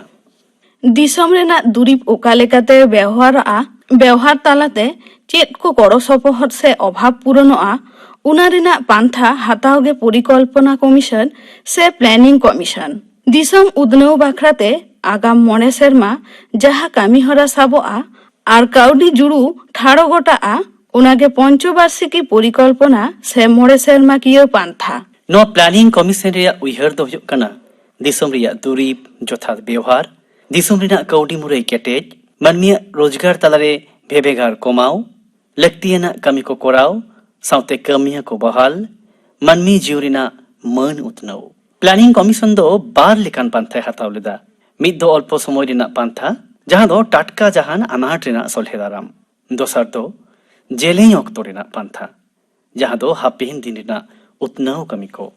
ᱫᱤᱥᱚᱢ ᱨᱮᱱᱟᱜ ᱫᱩᱨᱤᱵᱽ ᱚᱠᱟ ᱞᱮᱠᱟᱛᱮ ᱵᱮᱣᱦᱟᱨᱚᱜᱼᱟ, ᱵᱮᱣᱦᱟᱨ ᱛᱟᱞᱟᱛᱮ ᱪᱮᱫ ᱠᱚ ᱜᱚᱲᱚ ᱥᱚᱯᱚᱦᱚᱫ ᱥᱮ ᱚᱵᱷᱟᱵᱽ ᱯᱩᱨᱚᱱᱚᱜᱼᱟ, ᱚᱱᱟ ᱨᱮᱱᱟᱜ ᱯᱟᱱᱛᱷᱟ ᱦᱟᱛᱟᱣ ᱜᱮ ᱯᱚᱨᱤᱠᱚᱞᱯᱚᱱᱟ ᱠᱚᱢᱤᱥᱚᱱ ᱥᱮ ᱯᱞᱮᱱᱤᱝ ᱠᱚᱢᱤᱥᱚᱱ᱾ ᱫᱤᱥᱚᱢ ᱩᱛᱱᱟᱹᱣ ᱵᱟᱠᱷᱨᱟᱛᱮ ᱟᱜᱟᱢ ᱢᱚᱬᱮ ᱥᱮᱨᱢᱟ ᱡᱟᱦᱟᱸ ᱠᱟᱹᱢᱤᱦᱚᱨᱟ ᱥᱟᱵᱚᱜᱼᱟ ᱟᱨ ᱠᱟᱹᱣᱰᱤ ᱡᱩᱲᱩ ᱴᱷᱟᱲᱚ ᱜᱚᱴᱟᱜᱼᱟ, ᱚᱱᱟᱜᱮ ᱯᱚᱧᱪᱚᱵᱟᱨᱥᱤᱠᱤ ᱯᱚᱨᱤᱠᱚᱞᱯᱚᱱᱟ ᱥᱮ ᱢᱚᱬᱮ ᱥᱮᱨᱢᱟᱠᱤᱭᱟᱹ ᱯᱟᱱᱛᱷᱟ᱾ ᱱᱚᱣᱟ ᱯᱞᱮᱱᱤᱝ ᱠᱚᱢᱤᱥᱚᱱ ᱨᱮᱭᱟᱜ ᱩᱭᱦᱟᱹᱨ ᱫᱚ ᱦᱩᱭᱩᱜ ᱠᱟᱱᱟ ᱫᱤᱥᱚᱢ ᱨᱮᱭᱟᱜ ᱫᱩᱨᱤᱵᱽ ᱡᱚᱛᱷᱟᱛ ᱵᱮᱣᱦᱟᱨ, ᱫᱤᱥᱚᱢ ᱨᱮᱱᱟᱜ ᱠᱟᱹᱣᱰᱤ ᱢᱩᱨᱟᱹᱭ ᱠᱮᱴᱮᱡ, ᱢᱟᱹᱱᱢᱤᱭᱟᱜ ᱨᱳᱡᱽᱜᱟᱨ ᱛᱟᱞᱟᱨᱮ ᱵᱷᱮᱵᱮᱜᱟᱨ ᱠᱚᱢᱟᱣ, ᱞᱟᱹᱠᱛᱤᱭᱟᱱᱟᱜ ᱠᱟᱹᱢᱤ ᱠᱚ ᱠᱚᱨᱟᱣ, ᱥᱟᱶᱛᱮ ᱠᱟᱹᱢᱤᱭᱟᱹ ᱠᱚ ᱵᱟᱦᱟᱞ, ᱢᱟᱹᱱᱢᱤ ᱡᱤᱭᱚᱱ ᱨᱮᱱᱟᱜ ᱢᱟᱹᱱ ᱩᱛᱱᱟᱹᱣ᱾ ᱯᱞᱮᱱᱤᱝ ᱠᱚᱢᱤᱥᱚᱱ ᱫᱚ ᱵᱟᱨ ᱞᱮᱠᱟᱱ ᱯᱟᱱᱛᱷᱟᱭ ᱦᱟᱛᱟᱣ ᱞᱮᱫᱟ᱾ ᱢᱤᱫ ᱫᱚ ᱚᱞᱯᱚ ᱥᱚᱢᱚᱭ ᱨᱮᱱᱟᱜ ᱯᱟᱱᱛᱷᱟ, ᱡᱟᱦᱟᱸ ᱫᱚ ᱴᱟᱴᱠᱟ ᱡᱟᱦᱟᱱ ᱟᱱᱟᱴ ᱨᱮᱱᱟᱜ ᱥᱚᱞᱦᱮ ᱫᱟᱨᱟᱢ᱾ ᱫᱚᱥᱟᱨ ᱫᱚ ᱡᱮᱞᱮᱧ ᱚᱠᱛᱚ ᱨᱮᱱᱟᱜ ᱯᱟᱱᱛᱷᱟ, ᱡᱟᱦᱟᱸ ᱫᱚ ᱦᱟᱯᱮᱱ ᱫᱤᱱ ᱨᱮᱱᱟᱜ ᱩᱛᱱᱟᱹᱣ ᱠᱟᱹᱢᱤ ᱠᱚ᱾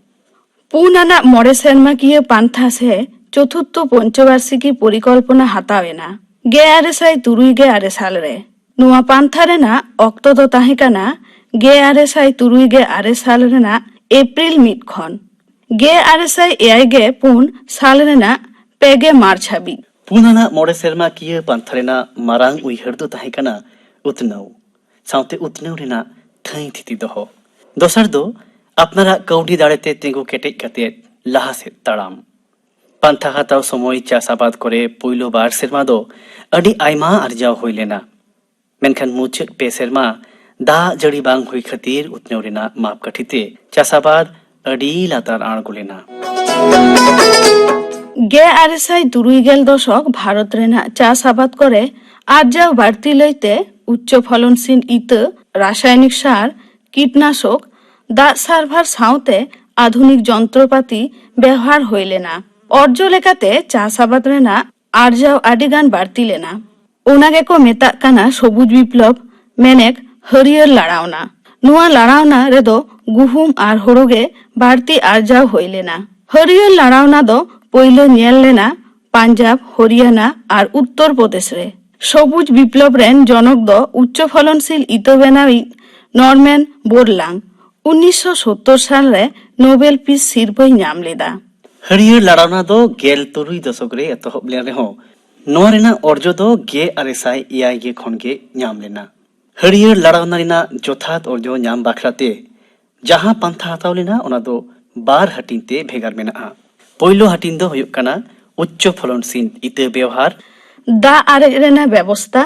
ᱯᱩᱱ ᱟᱱᱟᱜ ᱢᱚᱬᱮ ᱥᱮᱨᱢᱟᱠᱤᱭᱟᱹ ᱯᱟᱱᱛᱷᱟ ᱥᱮ ᱪᱚᱛᱩᱨᱛᱷᱚ ᱯᱚᱧᱪᱚᱵᱟᱨᱥᱤᱠᱤ ᱯᱚᱨᱤᱠᱚᱞᱯᱚᱱᱟ ᱦᱟᱛᱟᱣ ᱮᱱᱟ ᱜᱮᱞ ᱟᱨᱮ ᱥᱟᱭ ᱛᱩᱨᱩᱭ ᱜᱮᱞ ᱟᱨᱮ ᱥᱟᱞ ᱨᱮ᱾ ᱱᱚᱣᱟ ᱯᱟᱱᱛᱷᱟ ᱨᱮᱱᱟᱜ ᱚᱠᱛᱚ ᱫᱚ ᱛᱟᱦᱮᱸ ᱠᱟᱱᱟ ᱜᱮᱞ ᱟᱨᱮ ᱥᱟᱭ ᱛᱩᱨᱩᱭ ᱜᱮᱞ ᱟᱨᱮ ᱥᱟᱞ ᱨᱮᱱᱟᱜ ᱮᱯᱨᱤᱞ ᱢᱤᱫ ᱠᱷᱚᱱ ᱜᱮᱞ ᱟᱨᱮ ᱥᱟᱭ ᱮᱭᱟᱭ ᱜᱮᱞ ᱯᱩᱱ ᱥᱟᱞ ᱨᱮᱱᱟᱜ ᱯᱮ ᱜᱮᱞ ᱢᱟᱨᱪ ᱦᱟᱹᱵᱤᱡ᱾ ᱯᱩᱱ ᱟᱱᱟᱜ ᱢᱚᱬᱮ ᱥᱮᱨᱢᱟᱠᱤᱭᱟᱹ ᱯᱟᱱᱛᱷᱟ ᱨᱮᱱᱟᱜ ᱢᱟᱨᱟᱝ ᱩᱭᱦᱟᱹᱨ ᱫᱚ ᱛᱟᱦᱮᱸ ᱠᱟᱱᱟ ᱩᱛᱱᱟᱹᱣ, ᱥᱟᱶᱛᱮ ᱩᱛᱱᱟᱹᱣ ᱨᱮᱱᱟᱜ ᱛᱷᱟᱹᱭ ᱛᱷᱤᱛᱤ ᱫᱚᱦᱚ᱾ ᱫᱚᱥᱟᱨ ᱫᱚ ᱟᱯᱱᱟᱨᱟᱜ ᱠᱟᱹᱣᱰᱤ ᱫᱟᱲᱮᱛᱮ ᱛᱤᱸᱜᱩ ᱠᱮᱴᱮᱡ ᱠᱟᱛᱮ ᱞᱟᱦᱟ ᱥᱮᱫ ᱛᱟᱲᱟᱢ᱾ ᱯᱟᱱᱛᱷᱟ ᱦᱟᱛᱟᱣ ᱥᱚᱢᱚᱭ ᱪᱟᱥ ᱟᱵᱟᱫ ᱠᱚᱨᱮ ᱯᱩᱭᱞᱩ ᱵᱟᱨ ᱥᱮᱨᱢᱟ ᱫᱚ ᱟᱹᱰᱤ ᱟᱭᱢᱟ ᱟᱨᱡᱟᱣ ᱦᱩᱭ ᱞᱮᱱᱟ, ᱢᱮᱱᱠᱷᱟᱱ ᱢᱩᱪᱟᱹᱫ ᱯᱮ ᱥᱮᱨᱢᱟ ᱫᱟᱜ ᱡᱟᱹᱲᱤ ᱵᱟᱝ ᱦᱩᱭ ᱠᱷᱟᱹᱛᱤᱨ ᱩᱛᱱᱟᱹᱣ ᱨᱮᱱᱟᱜ ᱢᱟᱯ ᱠᱟᱹᱴᱷᱤ ᱛᱮ ᱪᱟᱥ ᱟᱵᱟᱫ ᱟᱹᱰᱤ ᱞᱟᱛᱟᱨ ᱟᱬᱜᱚ ᱞᱮᱱᱟ᱾ ᱜᱮᱞ ᱟᱨᱮ ᱥᱟᱭ ᱛᱩᱨᱩᱭ ᱜᱮᱞ ᱫᱚᱥᱚᱠ ᱵᱷᱟᱨᱚᱛ ᱨᱮᱱᱟᱜ ᱪᱟᱥ ᱟᱵᱟᱫ ᱠᱚᱨᱮ ᱟᱨᱡᱟᱣ ᱵᱟᱹᱲᱛᱤ ᱞᱟᱹᱭᱛᱮ ᱩᱪᱪᱚ ᱯᱷᱚᱞᱚᱱᱥᱤᱞ ᱤᱛᱟᱹ, ᱨᱟᱥᱟᱭᱚᱱᱤᱠ ᱥᱟᱨ, ᱠᱤᱴᱱᱟᱥᱚᱠ, ᱫᱟᱜ ᱥᱟᱨᱵᱷᱟᱨ ᱥᱟᱶᱛᱮ ᱟᱫᱷᱩᱱᱤᱠ ᱡᱚᱱᱛᱨᱚᱯᱟᱛᱤ ᱵᱮᱣᱦᱟᱨ ᱦᱩᱭ ᱞᱮᱱᱟ᱾ ᱚᱨᱡᱚ ᱞᱮᱠᱟᱛᱮ ᱪᱟᱥ ᱟᱵᱟᱫ ᱨᱮᱱᱟᱜ ᱟᱨᱡᱟᱣ ᱟᱹᱰᱤ ᱜᱟᱱ ᱵᱟᱹᱲᱛᱤ ᱞᱮᱱᱟ᱾ ᱚᱱᱟ ᱜᱮᱠᱚ ᱢᱮᱛᱟᱜ ᱠᱟᱱᱟ ᱥᱚᱵᱩᱡ ᱵᱤᱯᱞᱚᱵ, ᱢᱮᱱᱮᱠ ᱦᱟᱹᱨᱭᱟᱹᱲ ᱞᱟᱲᱟᱣᱱᱟ᱾ ᱱᱚᱣᱟ ᱞᱟᱲᱟᱣᱱᱟ ᱨᱮᱫᱚ ᱜᱩᱦᱩᱢ ᱟᱨ ᱦᱳᱲᱳ ᱜᱮ ᱵᱟᱹᱲᱛᱤ ᱟᱨᱡᱟᱣ ᱦᱩᱭ ᱞᱮᱱᱟ᱾ ᱦᱟᱹᱨᱭᱟᱹᱲ ᱞᱟᱲᱟᱣᱱᱟ ᱫᱚ ᱯᱳᱭᱞᱳ ᱧᱮᱞ ᱞᱮᱱᱟ ᱯᱟᱧᱡᱟᱵᱽ, ᱦᱚᱨᱤᱭᱟᱱᱟ ᱟᱨ ᱩᱛᱛᱚᱨ ᱯᱨᱚᱫᱮᱥ ᱨᱮ᱾ ᱥᱚᱵᱩᱡ ᱵᱤᱯᱞᱚᱵ ᱨᱮᱱ ᱡᱚᱱᱚᱠ ᱫᱚ ᱩᱪᱪᱚ ᱯᱷᱚᱞᱚᱱᱥᱤᱞ ᱤᱛᱟᱹ ᱵᱮᱱᱟᱣᱤᱡ ᱱᱚᱨᱢᱮᱱ ᱵᱳᱨᱞᱟᱝ ᱩᱱᱤᱥᱥᱚ ᱥᱳᱛᱛᱳᱨ ᱥᱟᱞ ᱨᱮ ᱱᱳᱵᱮᱞ ᱯᱤᱥ ᱥᱤᱨᱯᱟᱹᱭ ᱧᱟᱢ ᱞᱮᱫᱟ᱾ ᱦᱟᱹᱨᱭᱟᱹᱲ ᱞᱟᱲᱟᱣᱱᱟ ᱫᱚ ᱜᱮᱞ ᱛᱩᱨᱩᱭ ᱫᱚᱥᱚᱠ ᱨᱮ ᱮᱛᱚᱦᱚᱵ ᱞᱮᱱ ᱨᱮᱦᱚᱸ, ᱱᱚᱣᱟ ᱨᱮᱱᱟᱜ ᱚᱨᱡᱚ ᱫᱚ ᱜᱮᱞ ᱟᱨᱮ ᱥᱟᱭ ᱮᱭᱟᱭ ᱜᱮ ᱠᱷᱚᱱ ᱜᱮ ᱧᱟᱢ ᱞᱮᱱᱟ᱾ ᱦᱟᱹᱨᱭᱟᱹᱲ ᱞᱟᱲᱟᱣᱱᱟ ᱨᱮᱱᱟᱜ ᱡᱚᱛᱷᱟᱛ ᱚᱨᱡᱚ ᱧᱟᱢ ᱵᱟᱠᱷᱨᱟ ᱛᱮ ᱡᱟᱦᱟᱸ ᱯᱟᱱᱛᱷᱟ ᱦᱟᱛᱟᱣ ᱞᱮᱱᱟ, ᱚᱱᱟ ᱫᱚ ᱵᱟᱨ ᱦᱟᱹᱴᱤᱧ ᱛᱮ ᱵᱷᱮᱜᱟᱨ ᱢᱮᱱᱟᱜᱼᱟ᱾ ᱯᱳᱭᱞᱳ ᱦᱟᱹᱴᱤᱧ ᱫᱚ ᱦᱩᱭᱩᱜ ᱠᱟᱱᱟ ᱩᱪᱪᱚ ᱯᱷᱚᱞᱚᱱᱥᱤᱞ ᱤᱛᱟᱹ ᱵᱮᱣᱦᱟᱨ, ᱫᱟᱜ ᱟᱨᱮᱡ ᱨᱮᱱᱟᱜ ᱵᱮᱵᱚᱥᱛᱟ,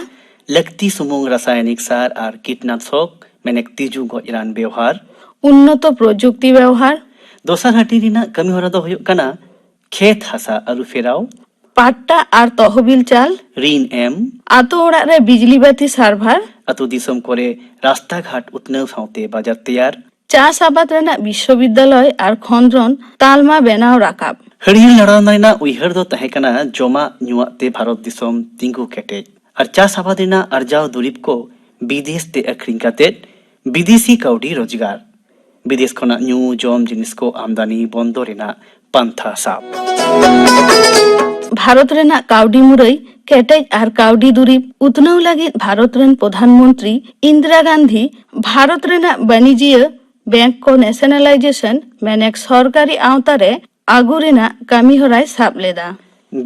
ᱞᱟᱹᱠᱛᱤ ᱥᱩᱢᱩᱝ ᱨᱟᱥᱟᱭᱚᱱᱤᱠ ᱥᱟᱨ ᱟᱨ ᱠᱤᱴᱱᱟᱥᱚᱠ, ᱢᱮᱱᱮᱠ ᱛᱤᱡᱩ ᱜᱚᱡ ᱨᱟᱱ ᱵᱮᱣᱦᱟᱨ, ᱩᱱᱱᱚᱛᱚ ᱯᱨᱚᱡᱩᱠᱛᱤ ᱵᱮᱣᱦᱟᱨ᱾ ᱫᱚᱥᱟᱨ ᱦᱟᱹᱴᱤᱧ ᱨᱮᱱᱟᱜ ᱠᱟᱹᱢᱤᱦᱚᱨᱟ ᱫᱚ ᱦᱩᱭᱩᱜ ᱠᱟᱱᱟ ᱠᱷᱮᱛ ᱦᱟᱥᱟ ᱟᱹᱨᱩ ᱯᱷᱮᱨᱟᱣ, ᱯᱟᱴᱴᱟ ᱟᱨ ᱛᱚᱦᱚᱵᱤᱞ ᱪᱟᱞ, ᱨᱤᱱ ᱮᱢ, ᱟᱛᱳ ᱚᱲᱟᱜ ᱨᱮ ᱵᱤᱡᱽᱞᱤ ᱵᱟᱹᱛᱤ ᱥᱟᱨᱵᱷᱟᱨ, ᱟᱛᱳ ᱫᱤᱥᱚᱢ ᱠᱚᱨᱮ ᱨᱟᱥᱛᱟ ᱜᱷᱟᱴ ᱩᱛᱱᱟᱹᱣ ᱥᱟᱶᱛᱮ ᱵᱟᱡᱟᱨ ᱛᱮᱭᱟᱨ, ᱪᱟᱥ ᱟᱵᱟᱫ ᱨᱮᱱᱟᱜ ᱵᱤᱥᱥᱚᱵᱤᱫᱽᱫᱟᱞᱚᱭ ᱟᱨ ᱠᱷᱚᱸᱫᱽᱨᱚᱱ ᱛᱟᱞᱢᱟ ᱵᱮᱱᱟᱣ ᱨᱟᱠᱟᱵ᱾ ᱦᱟᱹᱨᱭᱟᱹᱲ ᱞᱟᱲᱟᱣᱱᱟ ᱨᱮᱱᱟᱜ ᱩᱭᱦᱟᱹᱨ ᱫᱚ ᱛᱟᱦᱮᱸ ᱠᱟᱱᱟ ᱡᱚᱢᱟᱜ ᱧᱩᱣᱟᱜ ᱛᱮ ᱵᱷᱟᱨᱚᱛ ᱫᱤᱥᱚᱢ ᱛᱤᱸᱜᱩ ᱠᱮᱴᱮᱡ ᱟᱨ ᱪᱟᱥ ᱟᱵᱟᱫ ᱨᱮᱱᱟᱜ ᱟᱨᱡᱟᱣ ᱫᱩᱨᱤᱵᱽ ᱠᱚ ᱵᱤᱫᱮᱥ ᱛᱮ ᱟᱹᱠᱷᱨᱤᱧ ᱠᱟᱛᱮ ᱵᱤᱫᱮᱥᱤ ᱠᱟᱹᱣᱰᱤ ᱨᱳᱡᱽᱜᱟᱨ, ᱵᱤᱫᱮᱥ ᱠᱷᱚᱱᱟᱜ ᱧᱩ ᱡᱚᱢ ᱡᱤᱱᱤᱥ ᱠᱚ ᱟᱢᱫᱟᱱᱤ ᱵᱚᱱᱫᱚ ᱨᱮᱱᱟᱜ ᱯᱟᱱᱛᱷᱟ ᱥᱟᱵ᱾ ᱵᱷᱟᱨᱚᱛ ᱨᱮᱱᱟᱜ ᱠᱟᱹᱣᱰᱤ ᱢᱩᱨᱟᱹᱭ ᱠᱮᱴᱮᱡ ᱟᱨ ᱠᱟᱹᱣᱰᱤ ᱫᱩᱨᱤᱵᱽ ᱩᱛᱱᱟᱹᱣ ᱞᱟᱹᱜᱤᱫ ᱵᱷᱟᱨᱚᱛ ᱨᱮᱱ ᱯᱨᱚᱫᱷᱟᱱ ᱢᱚᱱᱛᱨᱤ ᱤᱱᱫᱤᱨᱟ ᱜᱟᱱᱫᱷᱤ ᱵᱷᱟᱨᱚᱛ ᱨᱮᱱᱟᱜ ᱵᱟᱹᱱᱤᱡᱤᱭᱟᱹ ᱵᱮᱝᱠ ᱠᱚ ᱱᱮᱥᱱᱟᱞᱟᱭᱡᱮᱥᱚᱱ, ᱢᱮᱱᱮᱠ ᱥᱚᱨᱠᱟᱨᱤ ᱟᱣᱛᱟ ᱨᱮ ᱟᱹᱜᱩ ᱨᱮᱱᱟᱜ ᱠᱟᱹᱢᱤ ᱦᱚᱨᱟᱭ ᱥᱟᱵ ᱞᱮᱫᱟ᱾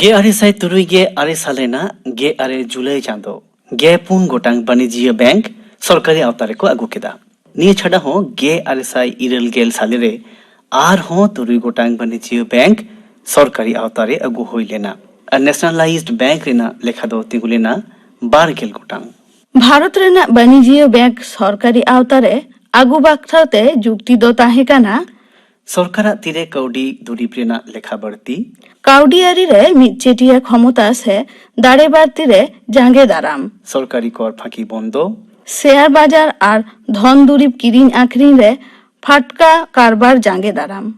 ᱜᱮᱞ ᱟᱨᱮ ᱥᱟᱭ ᱛᱩᱨᱩᱭ ᱜᱮᱞ ᱟᱨᱮ ᱥᱟᱞ ᱨᱮᱱᱟᱜ ᱜᱮᱞ ᱟᱨᱮ ᱡᱩᱞᱟᱭ ᱪᱟᱸᱫᱚ ᱜᱮᱞ ᱯᱩᱱ ᱜᱚᱴᱟᱝ ᱵᱟᱹᱱᱤᱡᱤᱭᱟᱹ ᱵᱮᱝᱠ ᱥᱚᱨᱠᱟᱨᱤ ᱟᱣᱛᱟ ᱨᱮᱠᱚ ᱟᱹᱜᱩ ᱠᱮᱫᱟ᱾ ᱱᱤᱭᱟᱹ ᱪᱷᱟᱰᱟ ᱦᱚᱸ ᱜᱮᱞ ᱟᱨᱮ ᱥᱟᱭ ᱤᱨᱟᱹᱞ ᱜᱮᱞ ᱥᱟᱞᱮ ᱨᱮ ᱟᱨᱦᱚᱸ ᱛᱩᱨᱩᱭ ᱜᱚᱴᱟᱝ ᱵᱟᱹᱱᱤᱡᱤᱭᱟᱹ ᱵᱮᱝᱠ ᱥᱚᱨᱠᱟᱨᱤ ᱟᱣᱛᱟ ᱨᱮ ᱟᱹᱜᱩ ᱦᱩᱭ ᱞᱮᱱᱟ ᱟᱨ ᱱᱮᱥᱱᱟᱞᱟᱭᱤᱡᱰ ᱵᱮᱝᱠ ᱨᱮᱱᱟᱜ ᱞᱮᱠᱷᱟ ᱫᱚ ᱛᱤᱸᱜᱩ ᱞᱮᱱᱟ ᱵᱟᱨ ᱜᱮᱞ ᱜᱚᱴᱟᱝ᱾ ᱵᱷᱟᱨᱚᱛ ᱨᱮᱱᱟᱜ ᱵᱟᱹᱱᱤᱡᱤᱭᱟᱹ ᱵᱮᱝᱠ ᱥᱚᱨᱠᱟᱨᱤ ᱟᱣᱛᱟ ᱨᱮ ᱟᱹᱜᱩ ᱵᱟᱠᱷᱨᱟ ᱛᱮ ᱡᱩᱠᱛᱤ ᱫᱚ ᱛᱟᱦᱮᱸ ᱠᱟᱱᱟ, ᱥᱚᱨᱠᱟᱨᱟᱜ ᱛᱤᱨᱮ ᱠᱟᱹᱣᱰᱤ ᱫᱩᱨᱤᱵᱽ ᱨᱮᱱᱟᱜ ᱞᱮᱠᱷᱟ ᱵᱟᱹᱲᱛᱤ, ᱠᱟᱹᱣᱰᱤ ᱟᱹᱨᱤ ᱨᱮ ᱢᱤᱫ ᱪᱮᱴᱤᱭᱟ ᱠᱷᱚᱢᱚᱛᱟ ᱥᱮ ᱫᱟᱲᱮ ᱵᱟᱹᱲᱛᱤ ᱨᱮ ᱡᱟᱸᱜᱮ ᱫᱟᱨᱟᱢ, ᱥᱚᱨᱠᱟᱨᱤ ᱠᱚᱨ ᱯᱷᱟᱸᱠᱤ ᱵᱚᱱᱫᱚ, ᱥᱮᱭᱟᱨ ᱵᱟᱡᱟᱨ ᱟᱨ ᱫᱷᱚᱱ ᱫᱩᱨᱤᱵᱽ ᱠᱤᱨᱤᱧ ᱟᱹᱠᱷᱨᱤᱧ ᱨᱮ ᱯᱷᱟᱴᱠᱟ ᱠᱟᱨᱵᱟᱨ ᱡᱟᱸᱜᱮ ᱫᱟᱨᱟᱢ,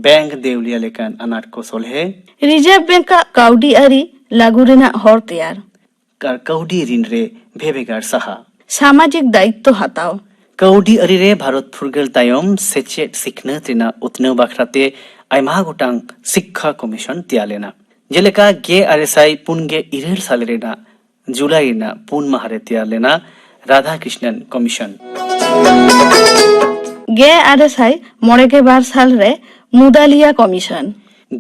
ᱵᱮᱝᱠ ᱫᱮᱣᱞᱤᱭᱟ ᱞᱮᱠᱟᱱ ᱟᱱᱟᱴ ᱠᱚ ᱥᱚᱞᱦᱮ, ᱨᱤᱡᱟᱨᱵᱷ ᱵᱮᱝᱠ ᱟᱜ ᱠᱟᱹᱣᱰᱤ ᱟᱹᱨᱤ ᱞᱟᱹᱜᱩ ᱨᱮᱱᱟᱜ ᱦᱚᱨ ᱛᱮᱭᱟᱨ, ᱟᱨ ᱠᱟᱹᱣᱰᱤ ᱨᱤᱱ ᱨᱮ ᱵᱷᱮᱵᱮᱜᱟᱨ ᱥᱟᱦᱟ᱾ ᱥᱟᱢᱟᱡᱤᱠ ᱫᱟᱭᱤᱛᱛᱚ ᱦᱟᱛᱟᱣ᱾ ᱠᱟᱹᱣᱰᱤ ᱟᱹᱨᱤ ᱨᱮ ᱵᱷᱟᱨᱚᱛ ᱯᱷᱩᱨᱜᱟᱹᱞ ᱛᱟᱭᱚᱢ ᱥᱮᱪᱮᱫ ᱥᱤᱠᱷᱱᱟᱹᱛ ᱨᱮᱱᱟᱜ ᱩᱛᱱᱟᱹᱣ ᱵᱟᱠᱷᱨᱟ ᱛᱮ ᱟᱭᱢᱟ ᱜᱚᱴᱟᱝ ᱥᱤᱠᱠᱷᱟ ᱠᱚᱢᱤᱥᱚᱱ ᱛᱮᱭᱟᱨ ᱞᱮᱱᱟ᱾ ᱡᱮᱞᱮᱠᱟ ᱜᱮᱞ ᱟᱨᱮ ᱥᱟᱭ ᱯᱩᱱ ᱜᱮᱞ ᱤᱨᱟᱹᱞ ᱥᱟᱞ ᱨᱮᱱᱟᱜ ᱡᱩᱞᱟᱭ ᱨᱮᱱᱟᱜ ᱯᱩᱱ ᱢᱟᱦᱟ ᱨᱮ ᱛᱮᱭᱟᱨ ᱞᱮᱱᱟ ᱨᱟᱫᱷᱟ ᱠᱨᱤᱥᱱᱚᱱ ᱠᱚᱢᱤᱥᱚᱱ᱾ ᱜᱮᱞ ᱟᱨᱮ ᱥᱟᱭ ᱢᱚᱬᱮ ᱜᱮᱞ ᱵᱟᱨ ᱥᱟᱞ ᱨᱮ ᱢᱩᱫᱟᱞᱤᱭᱟ ᱠᱚᱢᱤᱥᱚᱱ᱾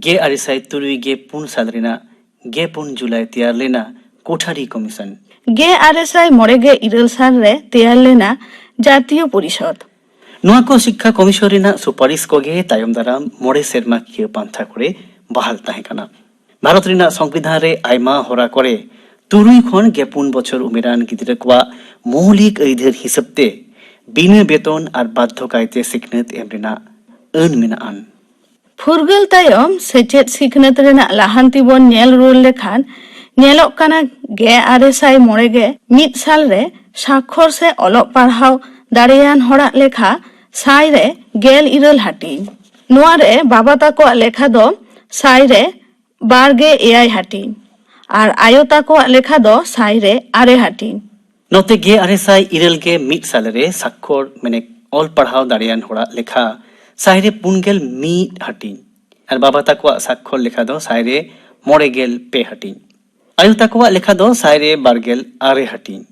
ᱜᱮᱞ ᱟᱨᱮ ᱥᱟᱭ ᱛᱩᱨᱩᱭ ᱜᱮᱞ ᱯᱩᱱ ᱥᱟᱞ ᱨᱮᱱᱟᱜ ᱜᱮᱞ ᱯᱩᱱ ᱡᱩᱞᱟᱭ ᱛᱮᱭᱟᱨ ᱞᱮᱱᱟ ᱠᱳᱴᱷᱟᱨᱤ ᱠᱚᱢᱤᱥᱚᱱ᱾ ᱜᱮᱞ ᱟᱨᱮ ᱥᱟᱭ ᱢᱚᱬᱮ ᱜᱮᱞ ᱤᱨᱟᱹᱞ ᱥᱟᱞ ᱨᱮ ᱛᱮᱭᱟᱨ ᱞᱮᱱᱟ ᱡᱟᱛᱤᱭᱚ ᱯᱚᱨᱤᱥᱚᱫᱽ᱾ ᱱᱚᱣᱟ ᱠᱚ ᱥᱤᱠᱠᱷᱟ ᱠᱚᱢᱤᱥᱚᱱ ᱨᱮᱱᱟᱜ ᱥᱩᱯᱟᱨᱤᱥ ᱠᱚᱜᱮ ᱛᱟᱭᱚᱢ ᱫᱟᱨᱟᱢ ᱢᱚᱬᱮ ᱥᱮᱨᱢᱟ ᱠᱤᱭᱟᱹ ᱯᱟᱱᱛᱷᱟ ᱠᱚᱨᱮ ᱵᱟᱦᱟᱞ ᱛᱟᱦᱮᱸ ᱠᱟᱱᱟ᱾ ᱵᱷᱟᱨᱚᱛ ᱨᱮᱱᱟᱜ ᱥᱚᱝᱵᱤᱫᱷᱟᱱ ᱨᱮ ᱟᱭᱢᱟ ᱦᱚᱨᱟ ᱠᱚᱨᱮ ᱛᱩᱨᱩᱭ ᱠᱷᱚᱱ ᱜᱮᱞ ᱯᱩᱱ ᱵᱚᱪᱷᱚᱨ ᱩᱢᱮᱨᱟᱱ ᱜᱤᱫᱽᱨᱟᱹ ᱠᱚᱣᱟᱜ ᱢᱳᱣᱞᱤᱠ ᱟᱹᱭᱫᱟᱹᱨ ᱦᱤᱥᱟᱹᱵ ᱛᱮ ᱵᱤᱱᱟᱹ ᱵᱮᱛᱚᱱ ᱟᱨ ᱵᱟᱫᱽᱫᱷᱚ ᱠᱟᱭᱛᱮ ᱥᱤᱠᱷᱱᱟᱹᱛ ᱮᱢ ᱨᱮᱱᱟᱜ ᱟᱹᱱ ᱢᱮᱱᱟᱜᱼᱟ᱾ ᱯᱷᱩᱨᱜᱟᱹᱞ ᱛᱟᱭᱚᱢ ᱥᱮᱪᱮᱫ ᱥᱤᱠᱷᱱᱟᱹᱛ ᱨᱮᱱᱟᱜ ᱞᱟᱦᱟᱱᱛᱤ ᱵᱚᱱ ᱧᱮᱞ ᱨᱩᱣᱟᱹᱲ ᱞᱮᱠᱷᱟᱱ ᱧᱮᱞᱚᱜ ᱠᱟᱱᱟ, ᱜᱮᱞ ᱟᱨᱮ ᱥᱟᱭ ᱢᱚᱬᱮ ᱜᱮᱞ ᱢᱤᱫ ᱥᱟᱞ ᱨᱮ ᱥᱟᱠᱷᱚᱨ ᱥᱮ ᱚᱞᱚᱜ ᱯᱟᱲᱦᱟᱣ ᱫᱟᱲᱮᱭᱟᱱ ᱦᱚᱲᱟᱜ ᱞᱮᱠᱷᱟ ᱥᱟᱭ ᱨᱮ ᱜᱮᱞ ᱤᱨᱟᱹᱞ ᱦᱟᱹᱴᱤᱧ᱾ ᱱᱚᱣᱟ ᱨᱮ ᱵᱟᱵᱟ ᱛᱟᱠᱚᱣᱟᱜ ᱞᱮᱠᱷᱟ ᱫᱚ ᱥᱟᱭ ᱨᱮ ᱵᱟᱨ ᱜᱮᱞ ᱮᱭᱟᱭ ᱦᱟᱹᱴᱤᱧ ᱟᱨ ᱟᱭᱳ ᱛᱟᱠᱚᱣᱟᱜ ᱞᱮᱠᱷᱟ ᱫᱚ ᱥᱟᱭ ᱨᱮ ᱟᱨᱮ ᱦᱟᱹᱴᱤᱧ᱾ ᱱᱚᱛᱮ ᱜᱮᱞ ᱟᱨᱮ ᱥᱟᱭ ᱤᱨᱟᱹᱞ ᱜᱮᱞ ᱢᱤᱫ ᱥᱟᱞ ᱨᱮ ᱥᱟᱠᱷᱚᱨ ᱢᱟᱱᱮ ᱚᱞ ᱯᱟᱲᱦᱟᱣ ᱫᱟᱲᱮᱭᱟᱱ ᱦᱚᱲᱟᱜ ᱞᱮᱠᱷᱟ ᱥᱟᱭ ᱨᱮ ᱯᱩᱱ ᱜᱮᱞ ᱢᱤᱫ ᱦᱟᱹᱴᱤᱧ ᱟᱨ ᱵᱟᱵᱟ ᱛᱟᱠᱚᱣᱟᱜ ᱥᱟᱠᱷᱚᱨ ᱞᱮᱠᱷᱟ ᱫᱚ ᱥᱟᱭ ᱨᱮ ᱢᱚᱬᱮ ᱜᱮᱞ ᱯᱮ ᱦᱟᱹᱴᱤᱧ᱾ ᱟᱭᱳ ᱛᱟᱠᱚᱣᱟᱜ ᱞᱮᱠᱷᱟ ᱫᱚ ᱥᱟᱭ ᱨᱮ ᱵᱟᱨ ᱜᱮᱞ ᱟᱨᱮ ᱦᱟᱹᱴᱤᱧ᱾